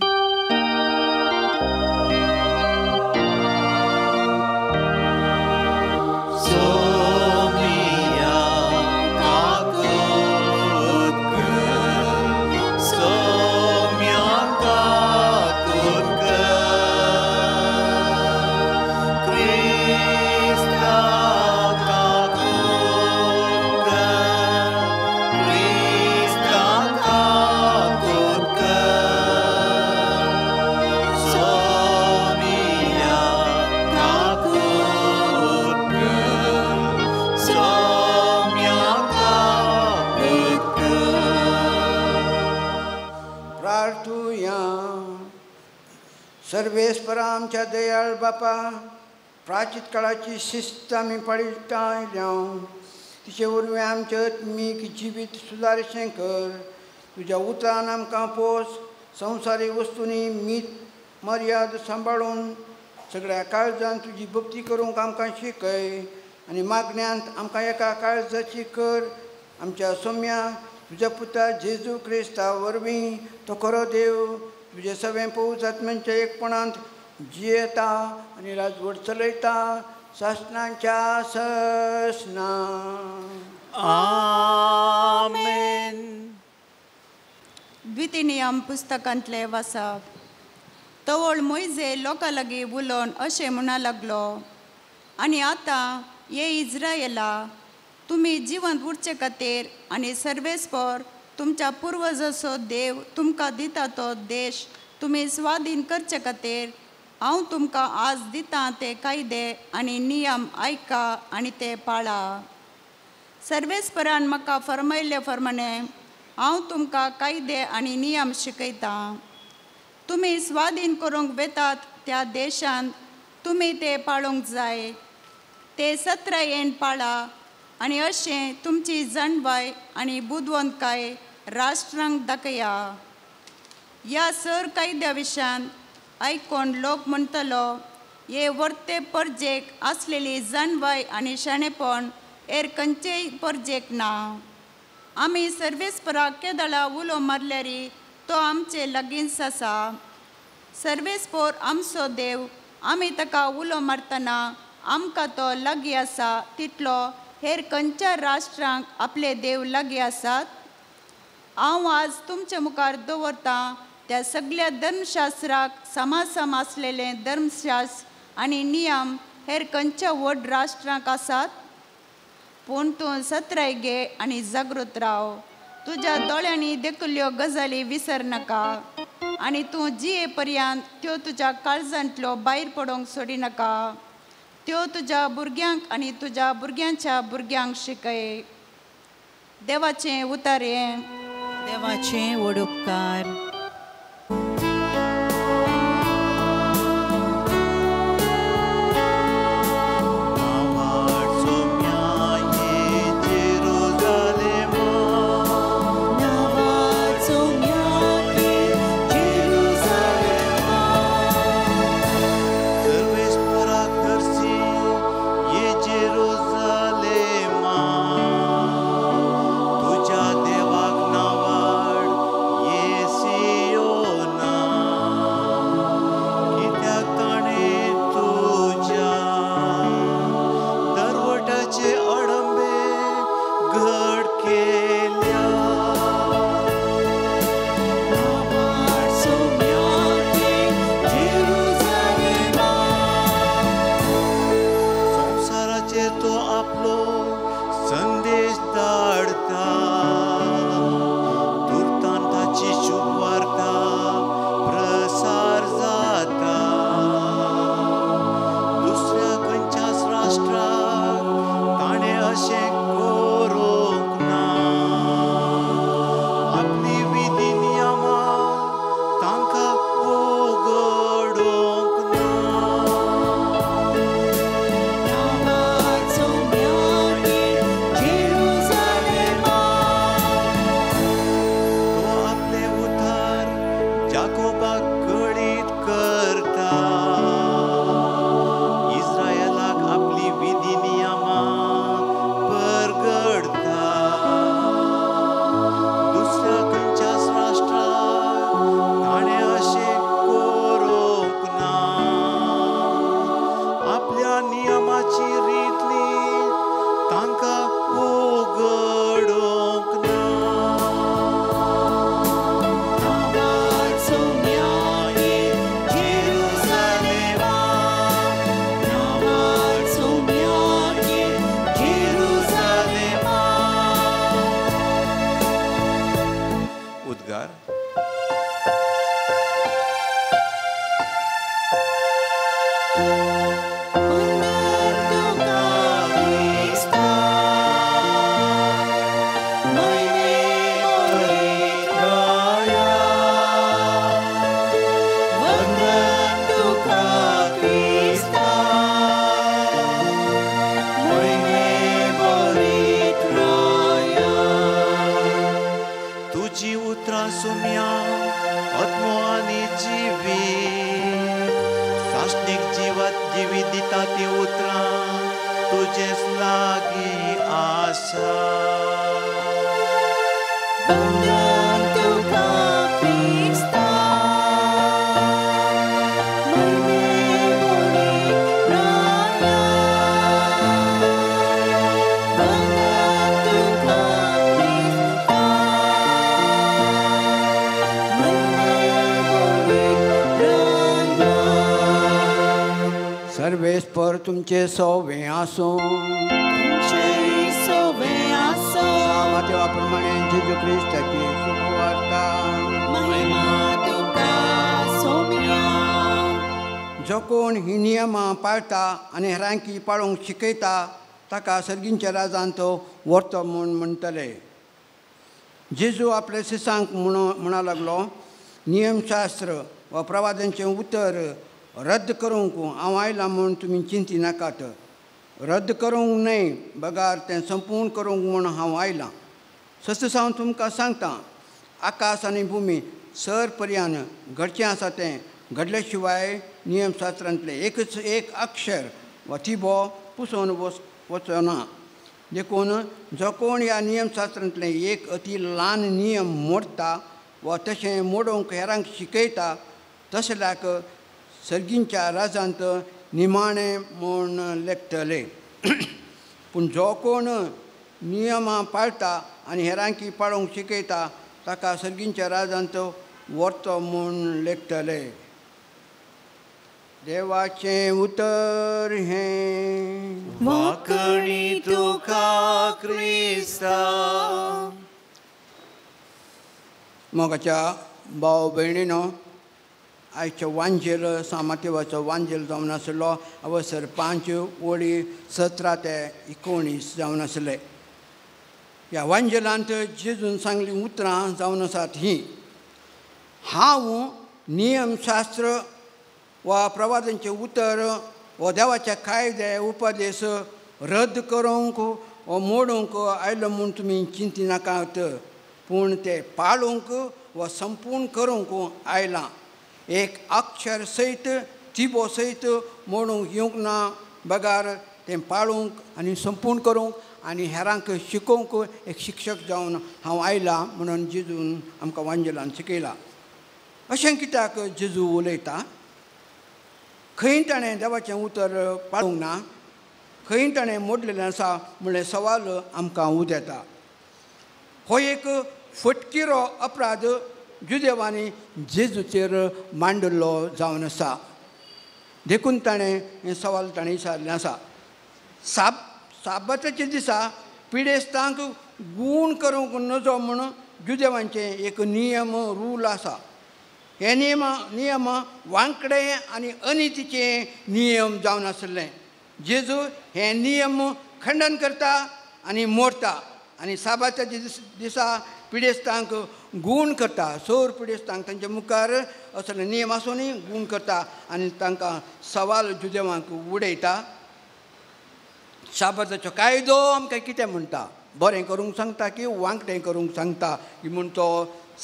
सर्वेस्परा आमच्या दयाळ बापा, प्राचीत काळाची शिस्त आमी पाळिता आयल्या, तिचे वरवीं आमचें आत्मीक जिवीत सुदारचें कर. तुज्या उतरान आमकां पोस, संवसारी वस्तूंनी मीत मर्याद सांबाळून सगळ्या काळजान तुजी भक्ती करूंक आमकां शिकय आनी मागण्यांत आमकां एका काळजाची कर. आमच्या सोम्या तुज्या पुता जेजू क्रिस्ता वरवीं तो खरो देव तुजे सगळें पवित्र आत्म्यांच्या एकपणांत जियेता आनी राजवट चलयता सासणाच्या सासणा. आमेन. द्वितीनियम पुस्तकांतले वाचप. तवळ मोयजे लोकां लागीं उलोवन अशें म्हणा लागलो, आनी आतां ये इज्रायला, तुमी जिवंत उरचे खातीर आनी सर्वेस्पर तुमच्या पुर्वजाचो देव तुमकां दिता तो देश तुमी स्वाधीन करचे खातीर हांव तुमकां आज दितां ते कायदे आनी नियम आयका आनी ते पाळा. सर्वेस्परान म्हाका फर्मायल्ले फर्माणे हांव तुमकां कायदे आनी नियम शिकयतां. तुमी स्वाधीन करूंक वेतात त्या देशांत तुमी ते पाळूंक जाय. ते सत्रायेन पाळा आनी अशें तुमची जाणवाय आनी बुदवंतकाय राष्ट्रांक दाखया. ह्या सर कायद्या विशयान आयकोन लोक म्हणटलो, हे वर्ते परजेक आसलेली जाणवाय आनी शाणेपण हेर खंयचेय परजेक ना. आमी सर्वेस्पराक केदळा उलो मारल्यार तो आमचे लागींच आसा. सर्वेस्पोर आमचो देव, आमी ताका उलो मारतना आमकां तो लागीं आसा तितलो हेर खंयच्या राष्ट्रांक आपले देव लागीं आसात. हांव आज तुमचे मुखार दवरतां त्या सगळ्या धर्मशास्त्राक समासम आसलेलें धर्मशास्त्र आनी नियम हेर खंयच्या व्हड राष्ट्रांक आसात. पूण तूं सत्राय घे आनी जागृत राव. तुज्या दोळ्यांनी देखिल्ल्यो गजाली विसर नाका आनी तूं जिये पर्यंत त्यो तुज्या काळजांतल्यो भायर पडोवंक सोडिनाका. त्यो तुज्या भुरग्यांक आनी तुज्या भुरग्यांच्या भुरग्यांक शिकय. देवाचें उतर हें. देवाचें व्हड उपकार. सर्वेस्पर तुमचे सोवे आसूं. तुमचे सोवे आसूं. देवा प्रमाणे जेजू क्रिस्ताची शुभवार्ता. महिमा तुका सोम्या. जो कोण ही नियमां पाळता आनी हेरांकी पाळोवंक शिकयता ताका सर्गींच्या राजान तो व्हरतो म्हूण म्हणटले. जेजू आपल्या शिसांक म्हणा लागलो, नियमशास्त्र वा प्रवादांचें उतर रद्द करूंक हांव आयलां म्हूण तुमी चिंती नाकात. रद्द करूंक न्हय बगार तें संपूर्ण करूंक म्हूण हांव आयलां. सस्तस हांव तुमकां सांगता, आकाश आनी भुमी सर पर्यान घडचें आसा तें घडले शिवाय नियमशास्त्रांतलें एकच एक अक्षर वा थिबो पुसोवन वचना. देखून जो कोण ह्या नियमशास्त्रांतलें एक अती ल्हान नियम मोडटा वा तशें मोडोवंक हेरांक शिकयता तसल्याक सर्गींच्या राजांत निमाणें म्हूण लेखतले. पूण जो कोण नियमां पाळटा आनी हेरांकी पाळोवंक शिकयता ताका सर्गींच्या राजांत व्हरतो म्हूण लेखतले. देवाचें उतर हें. वाकणी तुका क्रिस्ता. मोगाच्या भाव भयणीनो, आयचो वांजेल सामातेवाचो वांजेल जावन आसलो अवसर 5 ओळी 17 ते 19 जावन आसले. ह्या वांजेलांत जेजून सांगलीं उतरां जावन आसात हीं: हांव नियमशास्त्र वा प्रवादांचें उतर वा देवाचे कायदे उपदेश रद्द करूंक वा मोडूंक आयलो म्हूण तुमी चिंती नाकात, पूण ते पाळूंक वा संपूर्ण करूंक आयलां. एक अक्षर सयत थिबो सयत मोडूंक येवंक ना बगार तें पाळूंक आनी संपूर्ण करूंक आनी हेरांक शिकोवंक एक शिक्षक जावन हांव आयलां म्हणून जेजून आमकां वांजेलान शिकयलां. अशें कित्याक जेजू उलयता? खंय ताणें देवाचें उतर पाळूंक ना, खंय ताणें मोडलेलें आसा म्हणलें सवाल आमकां उदेता. हो एक फटकिरो अपराध जुदेवांनी जेजूचेर मांडिल्लो जावन आसा. देखून ताणें हें सवाल ताणें विचारलें आसा. साबाताच्या दिसा पिडेस्तांक गूण करूंक नजो म्हूण जुदेवांचें एक नियम रूल आसा. हे नियम वांकडे आनी अनितीचे नियम जावन आसले. जेजू हे नियम खंडन करता आनी मोडटा आनी साबाताच्या दिसा पिडेस्तांक गूण करता. सोर पिडेस्तांक तांच्या मुखार असले नियम आसुनूय गूण करता आनी तांकां सवाल जुदेवांक उडयता. साबाताचो कायदो आमकां कितें म्हणटा? बरें करूंक सांगता की वांकडें करूंक सांगता की म्हूण तो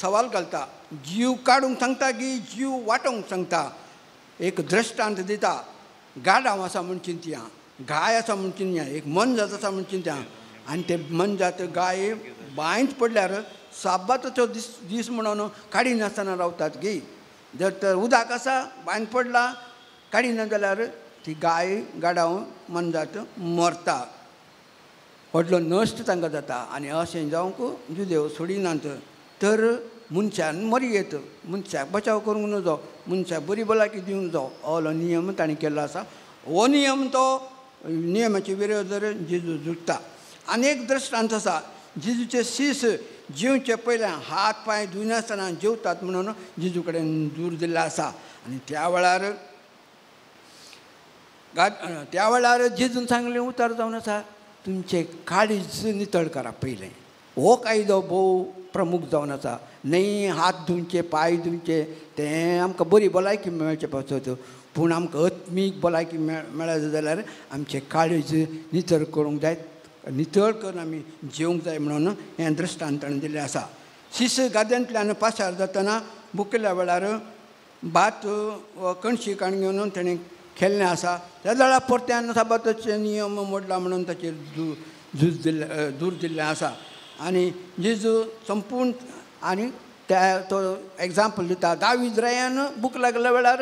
सवाल घालता. जीव काडूंक सांगता की जीव वांटोवंक सांगता. एक दृश्टांत दिता. गाडांव आसा म्हूण चिंतया, गाय आसा म्हूण चिंतया, एक मनजात आसा म्हूण चिंतया आनी ते मनजात गाय बांयत पडल्यार साबाताचो दीस म्हणून काडिनासतना रावतात गी. जर तर उदक आसा बांयत पडला काडिना जाल्यार ती गाय गाडांव मनजात मरता, व्हडलो नश्ट तांकां जाता. आनी अशें जावंक जुदेव सोडिनात तर मनशान मरयेत, मनशाक बचाव करूंक नजो, मनशाक बरी भलायकी दिवंक नजो असलो नियम ताणें केल्लो आसा. हो नियम तो नियमाचे विरोध जेजू झुजता. आनी एक दृश्टांत आसा, जेजूचे शीस जेवचे पयलें हात पांय धुयनासतना जेवतात म्हणून जेजू कडेन दूर दिल्लो आसा. आनी त्या वेळार जेजून सांगलें उतर जावन आसा, तुमचें काळीज नितळ करा पयलें. हो कायदो भोव प्रमुख जावन आसा. न्हय हात धुवचे पांय धुवचे तें आमकां बरी भलायकी मेळचें पासत, पूण आमकां आत्मीक भलायकी मेळत जाल्यार आमचें काळीज नितळ करूंक जाय, नितळ करून आमी जेवंक जाय म्हणून हें दृश्टांत ताणें दिल्लें आसा. शीस गाद्यांतल्यान पासार जातना बुकल्या वेळार भात कणशी काण घेवन ताणें खेल्लें आसा. त्या वेळार परत्यान साबाताचे नियम मोडला म्हणून ताचेर झूज दिल्लें दूर दिल्लें आसा. आनी जेजू संपूर्ण आनी त्या तो एग्जाम्पल दिता, दावीद रायान भूक लागल्या वेळार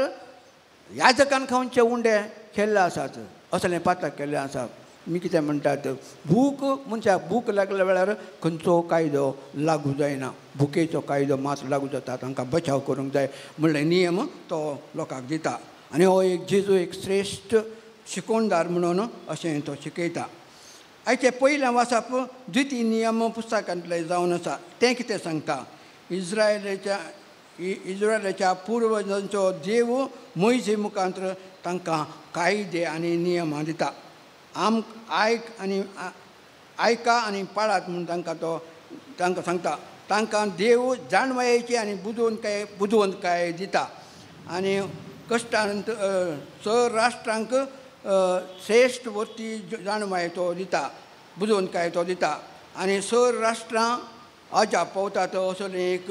याजकान खावचे उंडे केल्ले आसात, असलें पात्रां केल्लें आसा. मी कितें म्हणटात, भूक मनशाक भूक लागल्या वेळार खंयचो कायदो लागू जायना, भुकेचो कायदो मात लागू जाता, तांकां बचाव करूंक जाय म्हणलें नियम तो लोकांक दिता. आनी हो एक जेजू एक श्रेश्ठ शिकोवणदार म्हणून अशें तो शिकयता. आयचें पयलें वाचप द्वितीय नियम पुस्तकांतलें जावन आसा. तें कितें सांगता, इस्रायलाच्या इज्रायलाच्या पुर्वजांचो देव मोयजे मुखांत तांकां कायदे आनी नियमां दिता. आम आयक आनी आयका आनी पाळात म्हूण तांकां तो तांकां सांगता. तांकां देव जाणवायेची आनी बुदवंतकाय दिता आनी कश्टांत चड राष्ट्रांक श्रेश्ठ वरती जाणवाय तो दिता, बुदवंतकाय तो दिता आनी सर राष्ट्रां अजाप पावतात असलें एक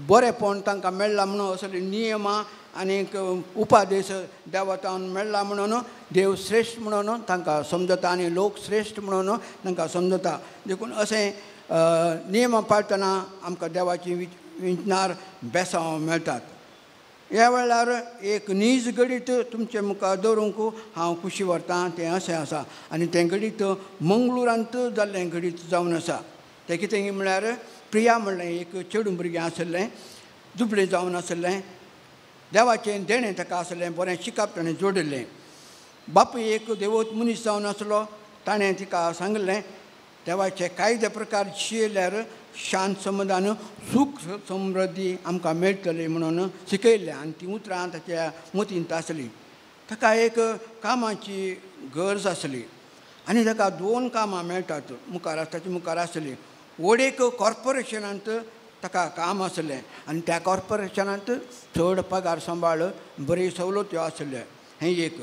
बरेंपण तांकां मेळ्ळां म्हणून, असले नियमां आनीक उपादेश देवातावन मेळ्ळा म्हणून देव श्रेश्ठ म्हणून तांकां समजता आनी लोक श्रेश्ठ म्हणून तांकां समजता. देखून अशें नियमां पाळटना आमकां देवाची विंचणार बेसांव मेळटात. ह्या वेळार एक नीज घडीत तुमचे मुखार दवरूंक हांव खुशी व्हरतां तें अशें आसा आनी तें घडीत मंगळुरांत जाल्लें घडीत जावन आसा. तें कितें म्हळ्यार प्रिया म्हणलें एक चेडूं भुरगें आशिल्लें, दुबळें जावन आशिल्लें, देवाचें देणें ताका आसलें, बरें शिकप ताणें जोडिल्लें. बापूय एक देवत मनीस जावन आसलो, ताणें तिका सांगलें देवाचे कायदे प्रकार शियल्यार शांत समाधान सूख समृद्धी आमकां मेळटली म्हणून शिकयल्लें आनी तीं उतरां ताच्या मतींत आसलीं. ताका एक कामाची गरज आसली आनी ताका दोन कामां मेळटात मुखार ताचे मुखार आसलीं. वडेक कॉर्पोरेशनांत ताका काम आसलें आनी त्या कॉर्पोरेशनांत चड पगार सांबाळ बरी सवलत्यो आसल्यो. हें एक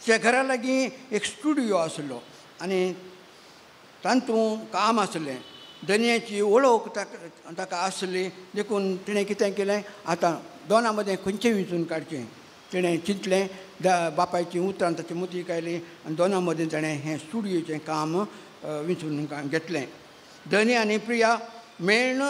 त्या घरा लागीं एक स्टुडियो आसलो आनी तातूंत काम आसलें. दनयाची वळख ताका आसली देखून तिणें कितें केलें, आतां दोनां मदें खंयचें विंचून काडचें तिणें चिंतलें. बापायचीं उतरां ताचे मतीक आयलीं आनी दोनां मदें ताणें हें स्टुडियोचें काम विंचून घेतलें. धनी आनी प्रिया मेळून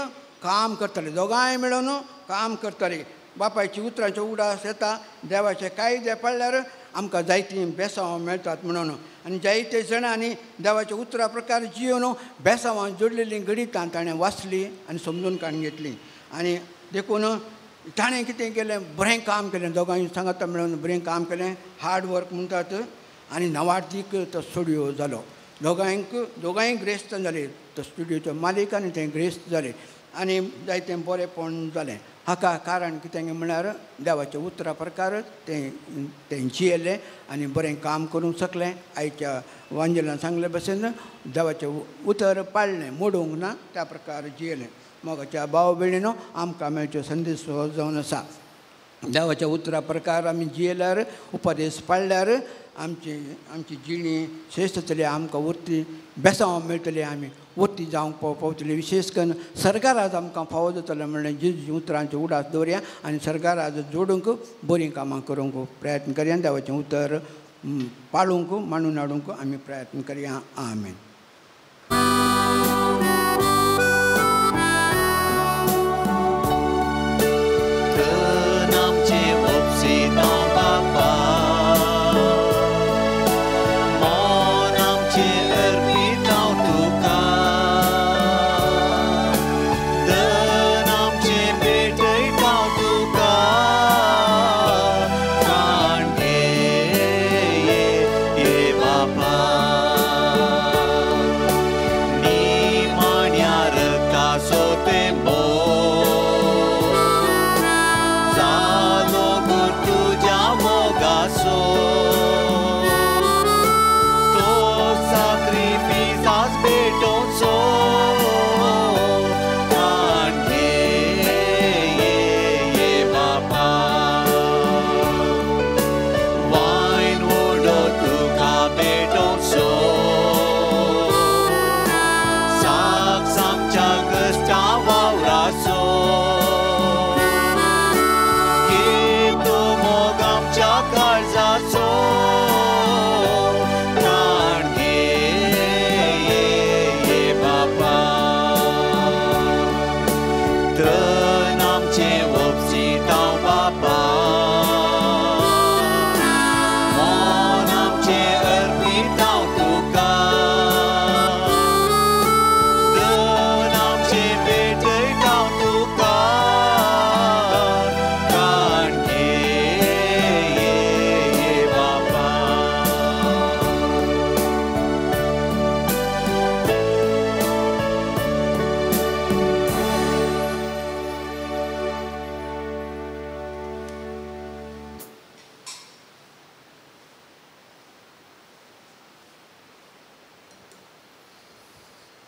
काम करताले, दोगांय मेळून काम करतालीं. बापायची उतरांचो उडास येता देवाचे कायदे पाळल्यार आमकां जायतीं बेसांवां मेळटात म्हणून आनी जायते जाणांनी देवाच्या उतरा प्रकार जियोन बेसांवां जोडलेलीं गणितां ताणें वाचलीं आनी समजून काडून घेतलीं. आनी देखून ताणें कितें केलें, बरें काम केलें, दोगांय सांगाता मेळून बरें काम केलें, हार्ड वर्क म्हणटात आनी नवार्दीक तो स्टुडियो जालो. दोगांय ग्रेस्त जाले, तो स्टुडियोचो मालीक आनी तें ग्रेस्त जालें आनी जायतें बरेंपण जालें. हाका कारण कितें म्हळ्यार देवाच्या उतरा प्रकार तें तें जियेलें आनी बरें काम करूंक शकलें. आयच्या वांजेलान सांगले भशेन देवाचें उतर पाळ्ळें, मोडूंक ना, त्या प्रकार जियेलें. मोगाच्या भाव भयणीनो आमकां मेळच्यो संदेश हो जावन आसा. देवाच्या उतरा प्रकार आमी जियेल्यार, उपदेश पाळ्ळ्यार आमची आमची जिणी श्रेश्ठ जातली, आमकां वरती बेसांव मेळटली, आमी वरती जावंक पावतली. विशेश करून सरकाराज आमकां फावो जातलें म्हणलें जेजूच्या उतरांचे उडास दवरया आनी सरकाराज जोडूंक बरीं कामां करूंक प्रयत्न करया. देवाचें उतर पाळूंक मांडून हाडूंक आमी प्रयत्न करया. आमेन. Bye.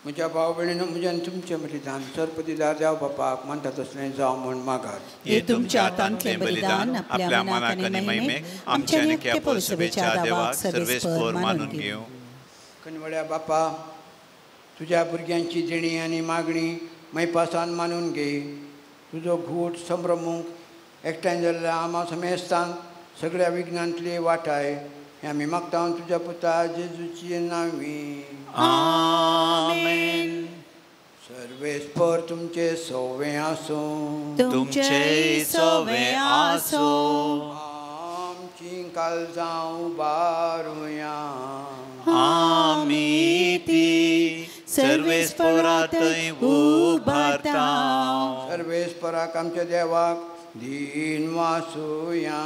म्हज्या भाव भयणीनो म्हज्या आनी तुमचें बलिदान सर्पदिदार देव बापाक मानता तसलें जावं म्हूण मागात. हे तुमच्या हातांतलें बलिदान आपल्या मनाक आनी महिमेक आमच्या निक्या पवित्रतेच्या देवाक सर्वेस्पर मानून घेवं. कनवळ्या बापा, तुज्या भुरग्यांची देणी आनी मागणी मैपासान मानून घे. तुजो घूट संभ्रमूंक एकठांय जाल्ल्या आमा समेस्तांक सगळ्या विघ्नांतली वाटाय हें आमी मागता तुज्या पुता जेजूची नांवी. आमेन. सर्वेस्पर तुमचे सोवे आसूं. तुमचे सोवे आसूं. आमची काळजां उबारुया. आमी ती सर्वेस्परा थंय उबारता. सर्वेस्पराक आमच्या देवाक दीन वासुया.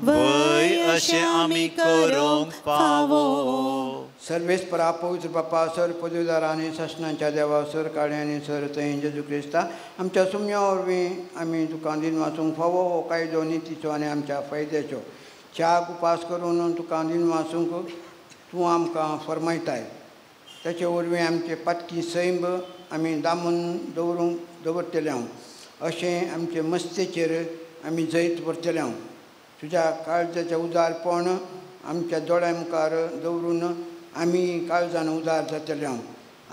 वय अशें आमी करूंक फावो. सर्वेस्परा पवित्र बापा, सर पदवीदार आनी सासणाच्या देवा, सर काळे आनी सर थंय जेजू क्रिस्ता आमच्या सुम्या वरवीं आमी तुका दीन वाचूंक फावो हो कायदो नितीचो आनी आमच्या फायद्याचो च्याग उपास करून तुका दीन वाचूंक तूं आमकां फर्मायताय. ताचे वरवीं आमचे पातकी सैंब आमी दामून दवरूंक दवरतले हांव अशें आमचे मस्तेचेर आमी जैत व्हरतले हांव. तुज्या काळजाचें उदारपण आमच्या दोळ्या मुखार दवरून आमी काळजान उदार जातले हांव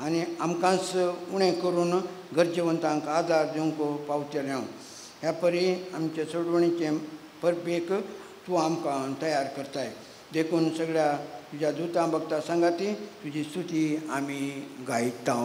आनी आमकांच उणें करून गरजेवंतांक आदार दिवंक पावतले हांव. ह्या परी आमचे सोडवणीचे परबेक तूं आमकां तयार करताय. देखून सगळ्या तुज्या दुतां भक्ता सांगाती तुजी स्तुती आमी गायता.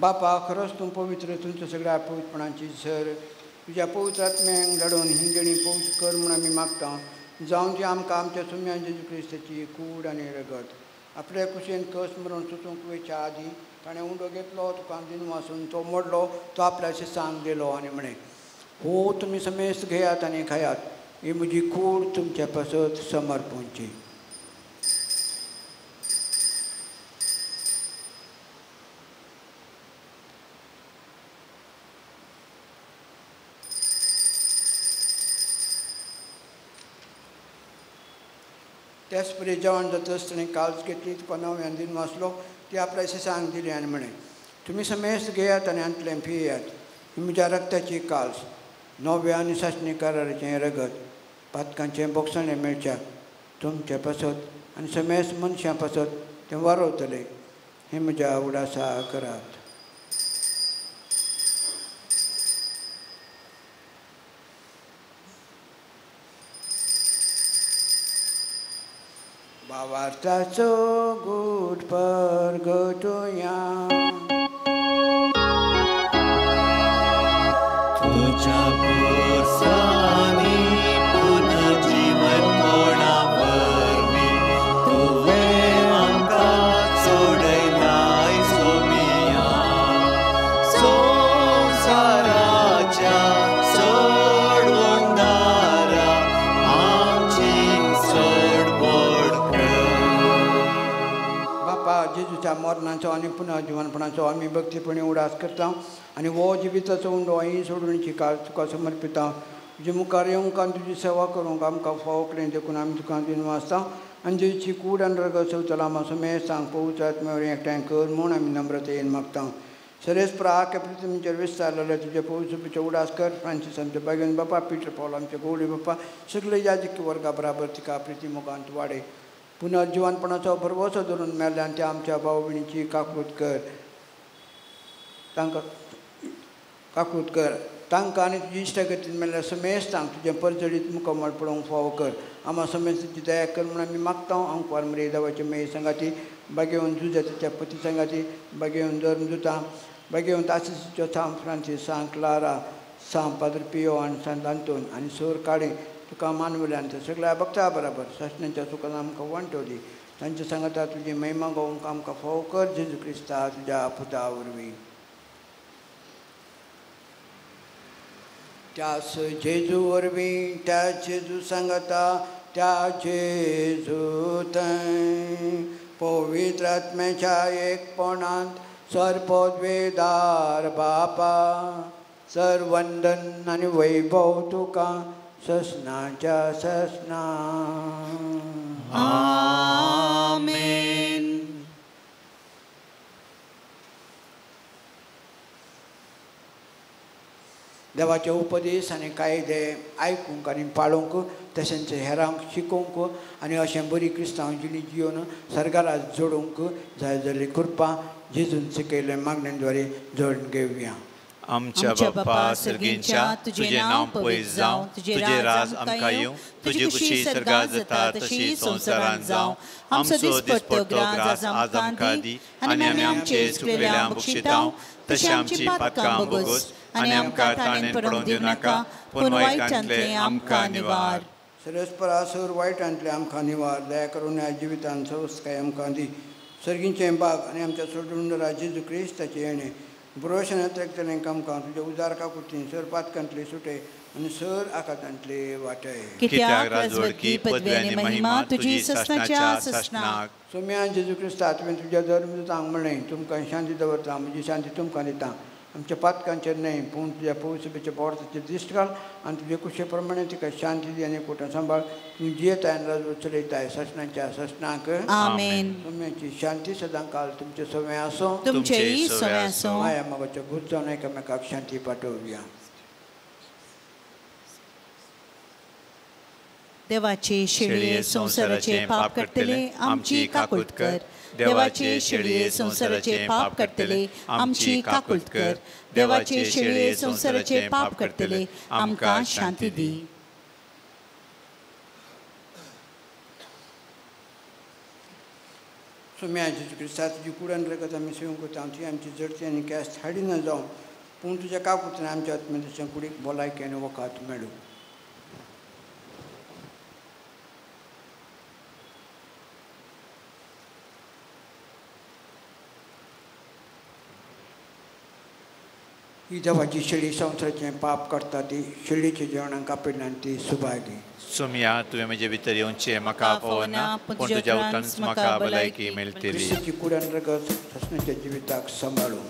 बापा, खरोच तूं पवित्र, तुमच्या सगळ्या पवित्रपणाची सर तुज्या पवित्र आत्म्यांक धाडून ही देणी पवित्र कर म्हूण आमी मागता. जावन ती आमकां आमच्या सुम्या जेजू क्रिस्ताची कूड आनी रगत आपल्या कुशीन कस मरून सुचूंक वयच्या आदीं ताणें उंडो घेतलो, तुका दिन वासून तो मोडलो, तो आपल्या शिसांक दिलो आनी म्हळें, हो तुमी समेस्त घेयात आनी खायात, ही म्हजी कूड तुमच्या पासत समर्पणची. त्याच परी जेवण जातच ताणें काल्स घेतली, तुका नव्यान दिन वाचलो, ती आपल्या शिसांक दिली आनी म्हळें, तुमी समेस्त घेयात आनी हांतलें पियात, ही म्हज्या रक्ताची काल्स, नव्या आनी सासणी कराराचें रगत, पातकांचें बोगसणें मेळच्याक तुमचे पासत आनी समेस्त मनशां पासत तें वारवतलें. हें म्हज्या उडासा करात. भावार्थाचो गूट परगटुया. तुज्या पोरसांनी पुनर्जीवन कोणा वरवीं तुवें आमकां सोडयलाय सोमिया. संवसाराच्या सोडवणदारा आमची सोडवण कर. बापा, जेजूच्या मरणाचो आनी पुनर्जीवनपणाचो आमी भक्तीपणी उडास करता आनी हो जिविताचो उंडो ही सोडवणीची काळ तुका समर्पिता. तुजे मुखार येवंक आनी तुजी सेवा करूंक आमकां फावो केलें देखून आमी तुका दिनवासता आनी जेजूची कूड आनी रगत सवतला आमा समेस्तांक पवित्र आत्म्या वरवीं एकठांय कर म्हूण आमी नम्रतेन मागता. सरेस प्राक पृथ्वीचेर विस्तारलेले तुजे पवित्र उडास कर. फ्रांसीस आमच्या बागेवन बापा, पीटर पॉल आमचे गौडी बापा, सगळे याजकी वर्गा बराबर तिका प्रिती मोगांत वाडे. पुनर्जिवनपणाचो भरवसो धरून मेल्ल्यान त्या आमच्या भाव भयणीची काकूत कर, तांकां काकूत कर. तांकां आनी तुजी इश्टागतीन मेल्ल्या समेस्तांक तुजें परजळीत मुकमळ पळोवंक फावो कर. आमा समेस्तांची दया कर म्हूण आमी मागता. आंकवार मरे देवाचे मेय सांगाती, बागेवन जुजाच्या पती सांगाती, बागेवन धर्म जुता, बागेवन तासीचो सांत फ्रांसीस, सांत क्लारा, सांत पाद्र पियो आनी सांत आंतोन आनी सोर काडे तुका मानवल्यान त्या सगळ्या भक्ता बराबर सासणाच्या सुखान आमकां वांटवली. तांच्या सांगाता तुजी महिमा गावंक आमकां फावो कर. जेजू क्रिस्ता तुज्या पुता वरवीं. त्यास जेजू वरवीं, त्या जेजू सांगाता, त्या जेजू थंय पवित्र आत्म्याच्या एकपणांत सर्वपदवेदार बापा, सर्वंदन आनी वैभव तुका ससनाच्या ससना. आमेन. देवाचे उपदेश आनी कायदे आयकूंक आनी पाळूंक, तशेंच हेरांक शिकोवंक आनी अशें बरी क्रिस्तांव जिणी जियोन सर्गारा जोडूंक जाय जाल्ली कृपा जेजून शिकयल्ले मागण्यांद्वारे जोडून घेवया. आमच्या बापा सर्गींच्या, तुजें नांव पयस जावं, तुजें राज आमकां येवं, तुजी खुशी सर्गांत जाता तशी संवसारांत जावं. आमचो दिसपट्टो ग्रास आज आमकां दी आनी आमी आमचे चुकलेल्यांक बक्षितांव तशें आमची पातकां भोगोस आनी आमकां ताणें पडोवंक दिवं नाका, पूण वायटांतलें आमकां निवार. सरस्परासर वायटांतलें आमकां निवार. दया करून ह्या जिवितान सवस्काय आमकां दी. सर्गींचें बाग आनी आमच्या सोडून जेजू क्रिस्ताचें येणें ब्रोशनांत एकतलें आमकां तुज्या उदार काकुतीन सर पातकांतले सुटे आनी सर आकातांतले वाटय. कित्याक राजवडकी, पदवी आनी महिमा तुजी ससनाच्या ससनाक. सोम्या जेजू क्रिस्ता, तुवें तुज्या धर्मदूतांक म्हणलें, तुमकां शांती दवरता, म्हजी शांती तुमकां दिता. आमच्या पातकांचेर न्हय पूण तुज्या पवित्रतेच्या बोर्ताचेर दिश्ट घाल आनी तुजे कुशे प्रमाणे तिका शांती दी आनी कोटा सांबाळ. तूं जियेताय आनी राजवट चलयताय ससनाच्या ससनाक. आमेन. तुमची शांती सदांकाल तुमचे सवे आसूं, तुमचेय सवे आसूं. माया मोगाचो भूत जावन एकामेकाक शांती पाठोवया. देवाचे शेळये संवसाराचे पाप करतले आमची काकूत कर. देवाचे शेळये संवसाराचे पाप करतले आमची काकूत कर. देवाचे शेळये संवसाराचे पाप करतले आमकां शांती दी. सोम्या जेजू क्रिस्ता, तुजी कूड आनी रगत आमी सेवंक वता, ती आमची जडती आनी कॅस हाडिना जावं, पूण तुज्या काकुतीन आमच्या आत्म्याच्या कुडीक भलायकी आनी वखद मेळूं. ही देवाची शेळी संवसाराचें पाप करता ती शेळीच्या जेवणाक कापिल्ल्यान ती सुभागी. सोम्या, तुवें म्हजे भितर येवचें म्हाका पावना, पूण तुज्या उतरानच म्हाका भलायकी मेळटली. क्रिस्ताची कूड आनी रगत ससनाच्या जिविताक सांबाळूं.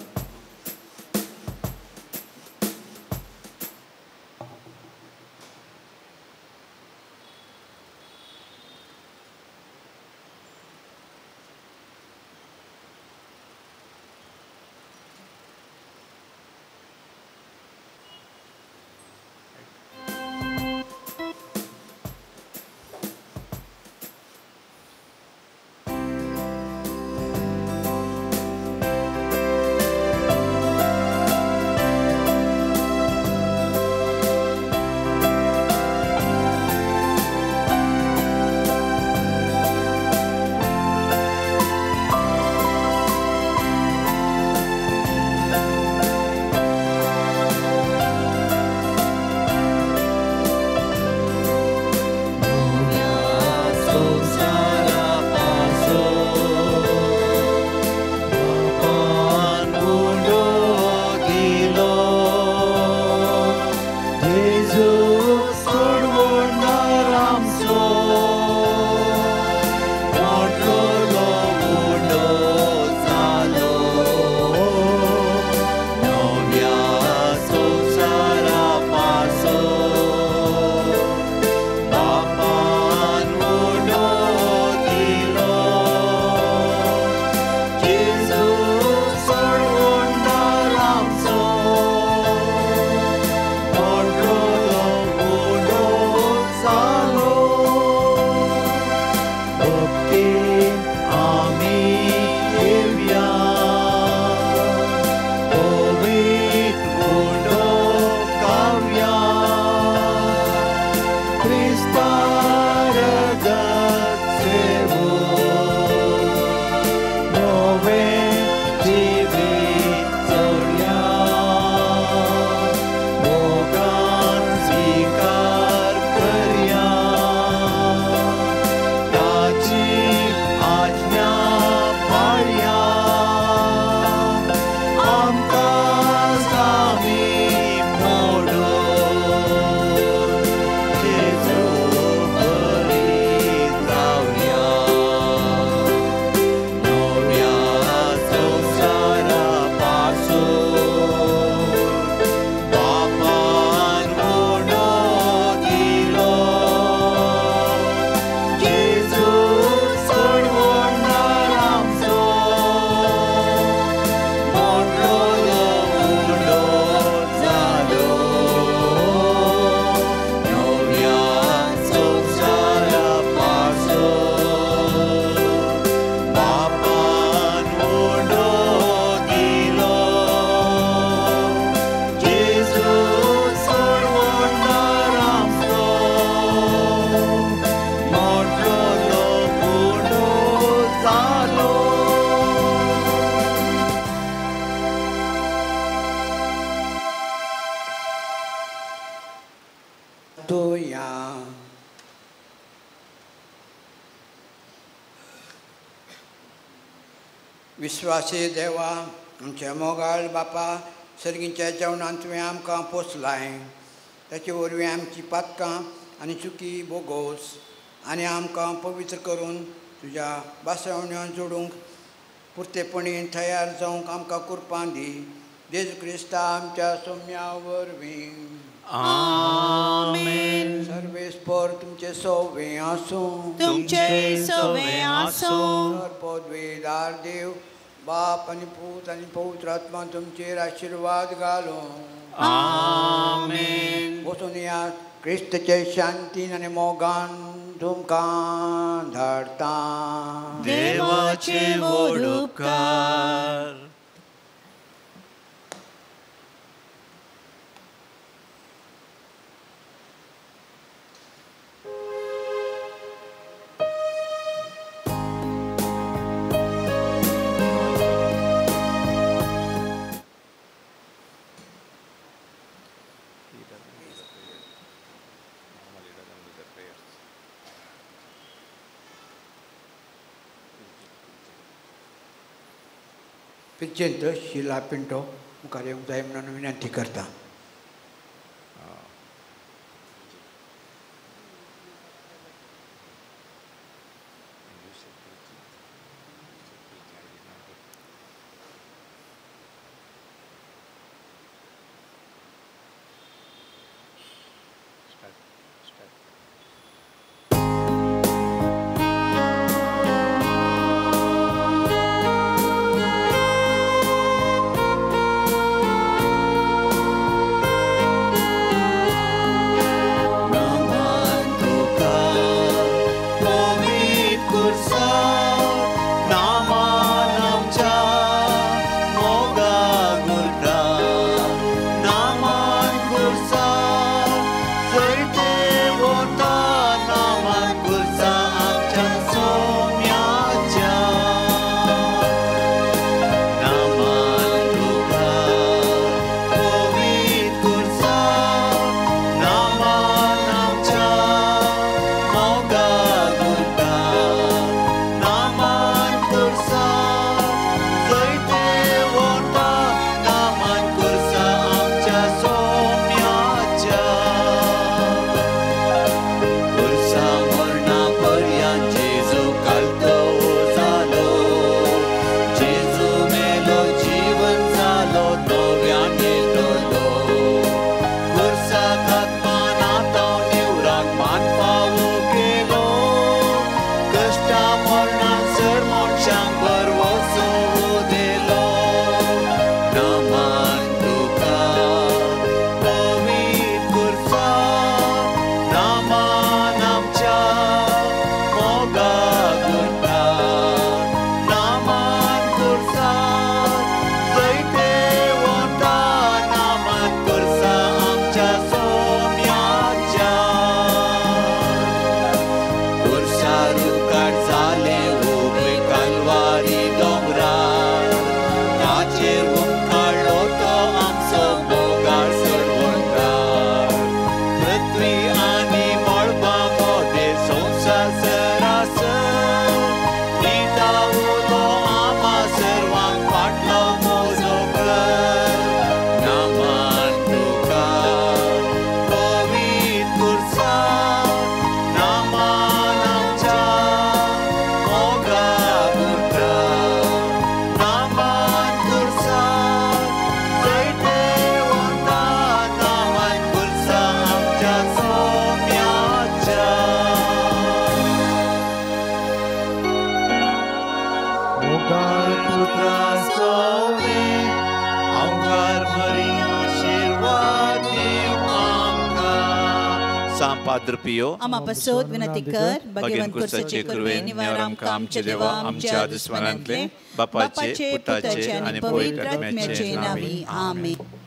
विश्वासी देवा आमच्या मोगाळ बापा सर्गीच्या जेवणान तुवें आमकां पोसलाय ताचे वरवीं आमची पातकां आनी चुकी बोगोस आनी आमकां पवित्र करून तुज्या बासवण्यान जोडूंक पुरतेपणी तयार जावंक आमकां कुरपां दी जेजू क्रिस्ता आमच्या सोम्या वरवीं आमेन. सर्वेस्पर तुमचे सोवे आसूं तुमचे सोवे आसूं. पदवीदार देव बाप आनी पूत आनी पवित्र आत्मा तुमचेर आशिर्वाद घालूं. आमेन. वचून या क्रिस्तचे शांतीन आनी मोगान तुमकां धाडटा. देवाचे व्हड उपकार. पिच्चेंत शिला पिंटो मुखार येवंक जाय म्हणून विनंती करता. आमा विनंती कर भगवंत कुर्साचे कृपेन निवार आमकां आमच्या देवा आमच्या दुस्मनांतले बापाचे पुताचे आनी पवित्र आत्म्याचे नांवी. आमेन.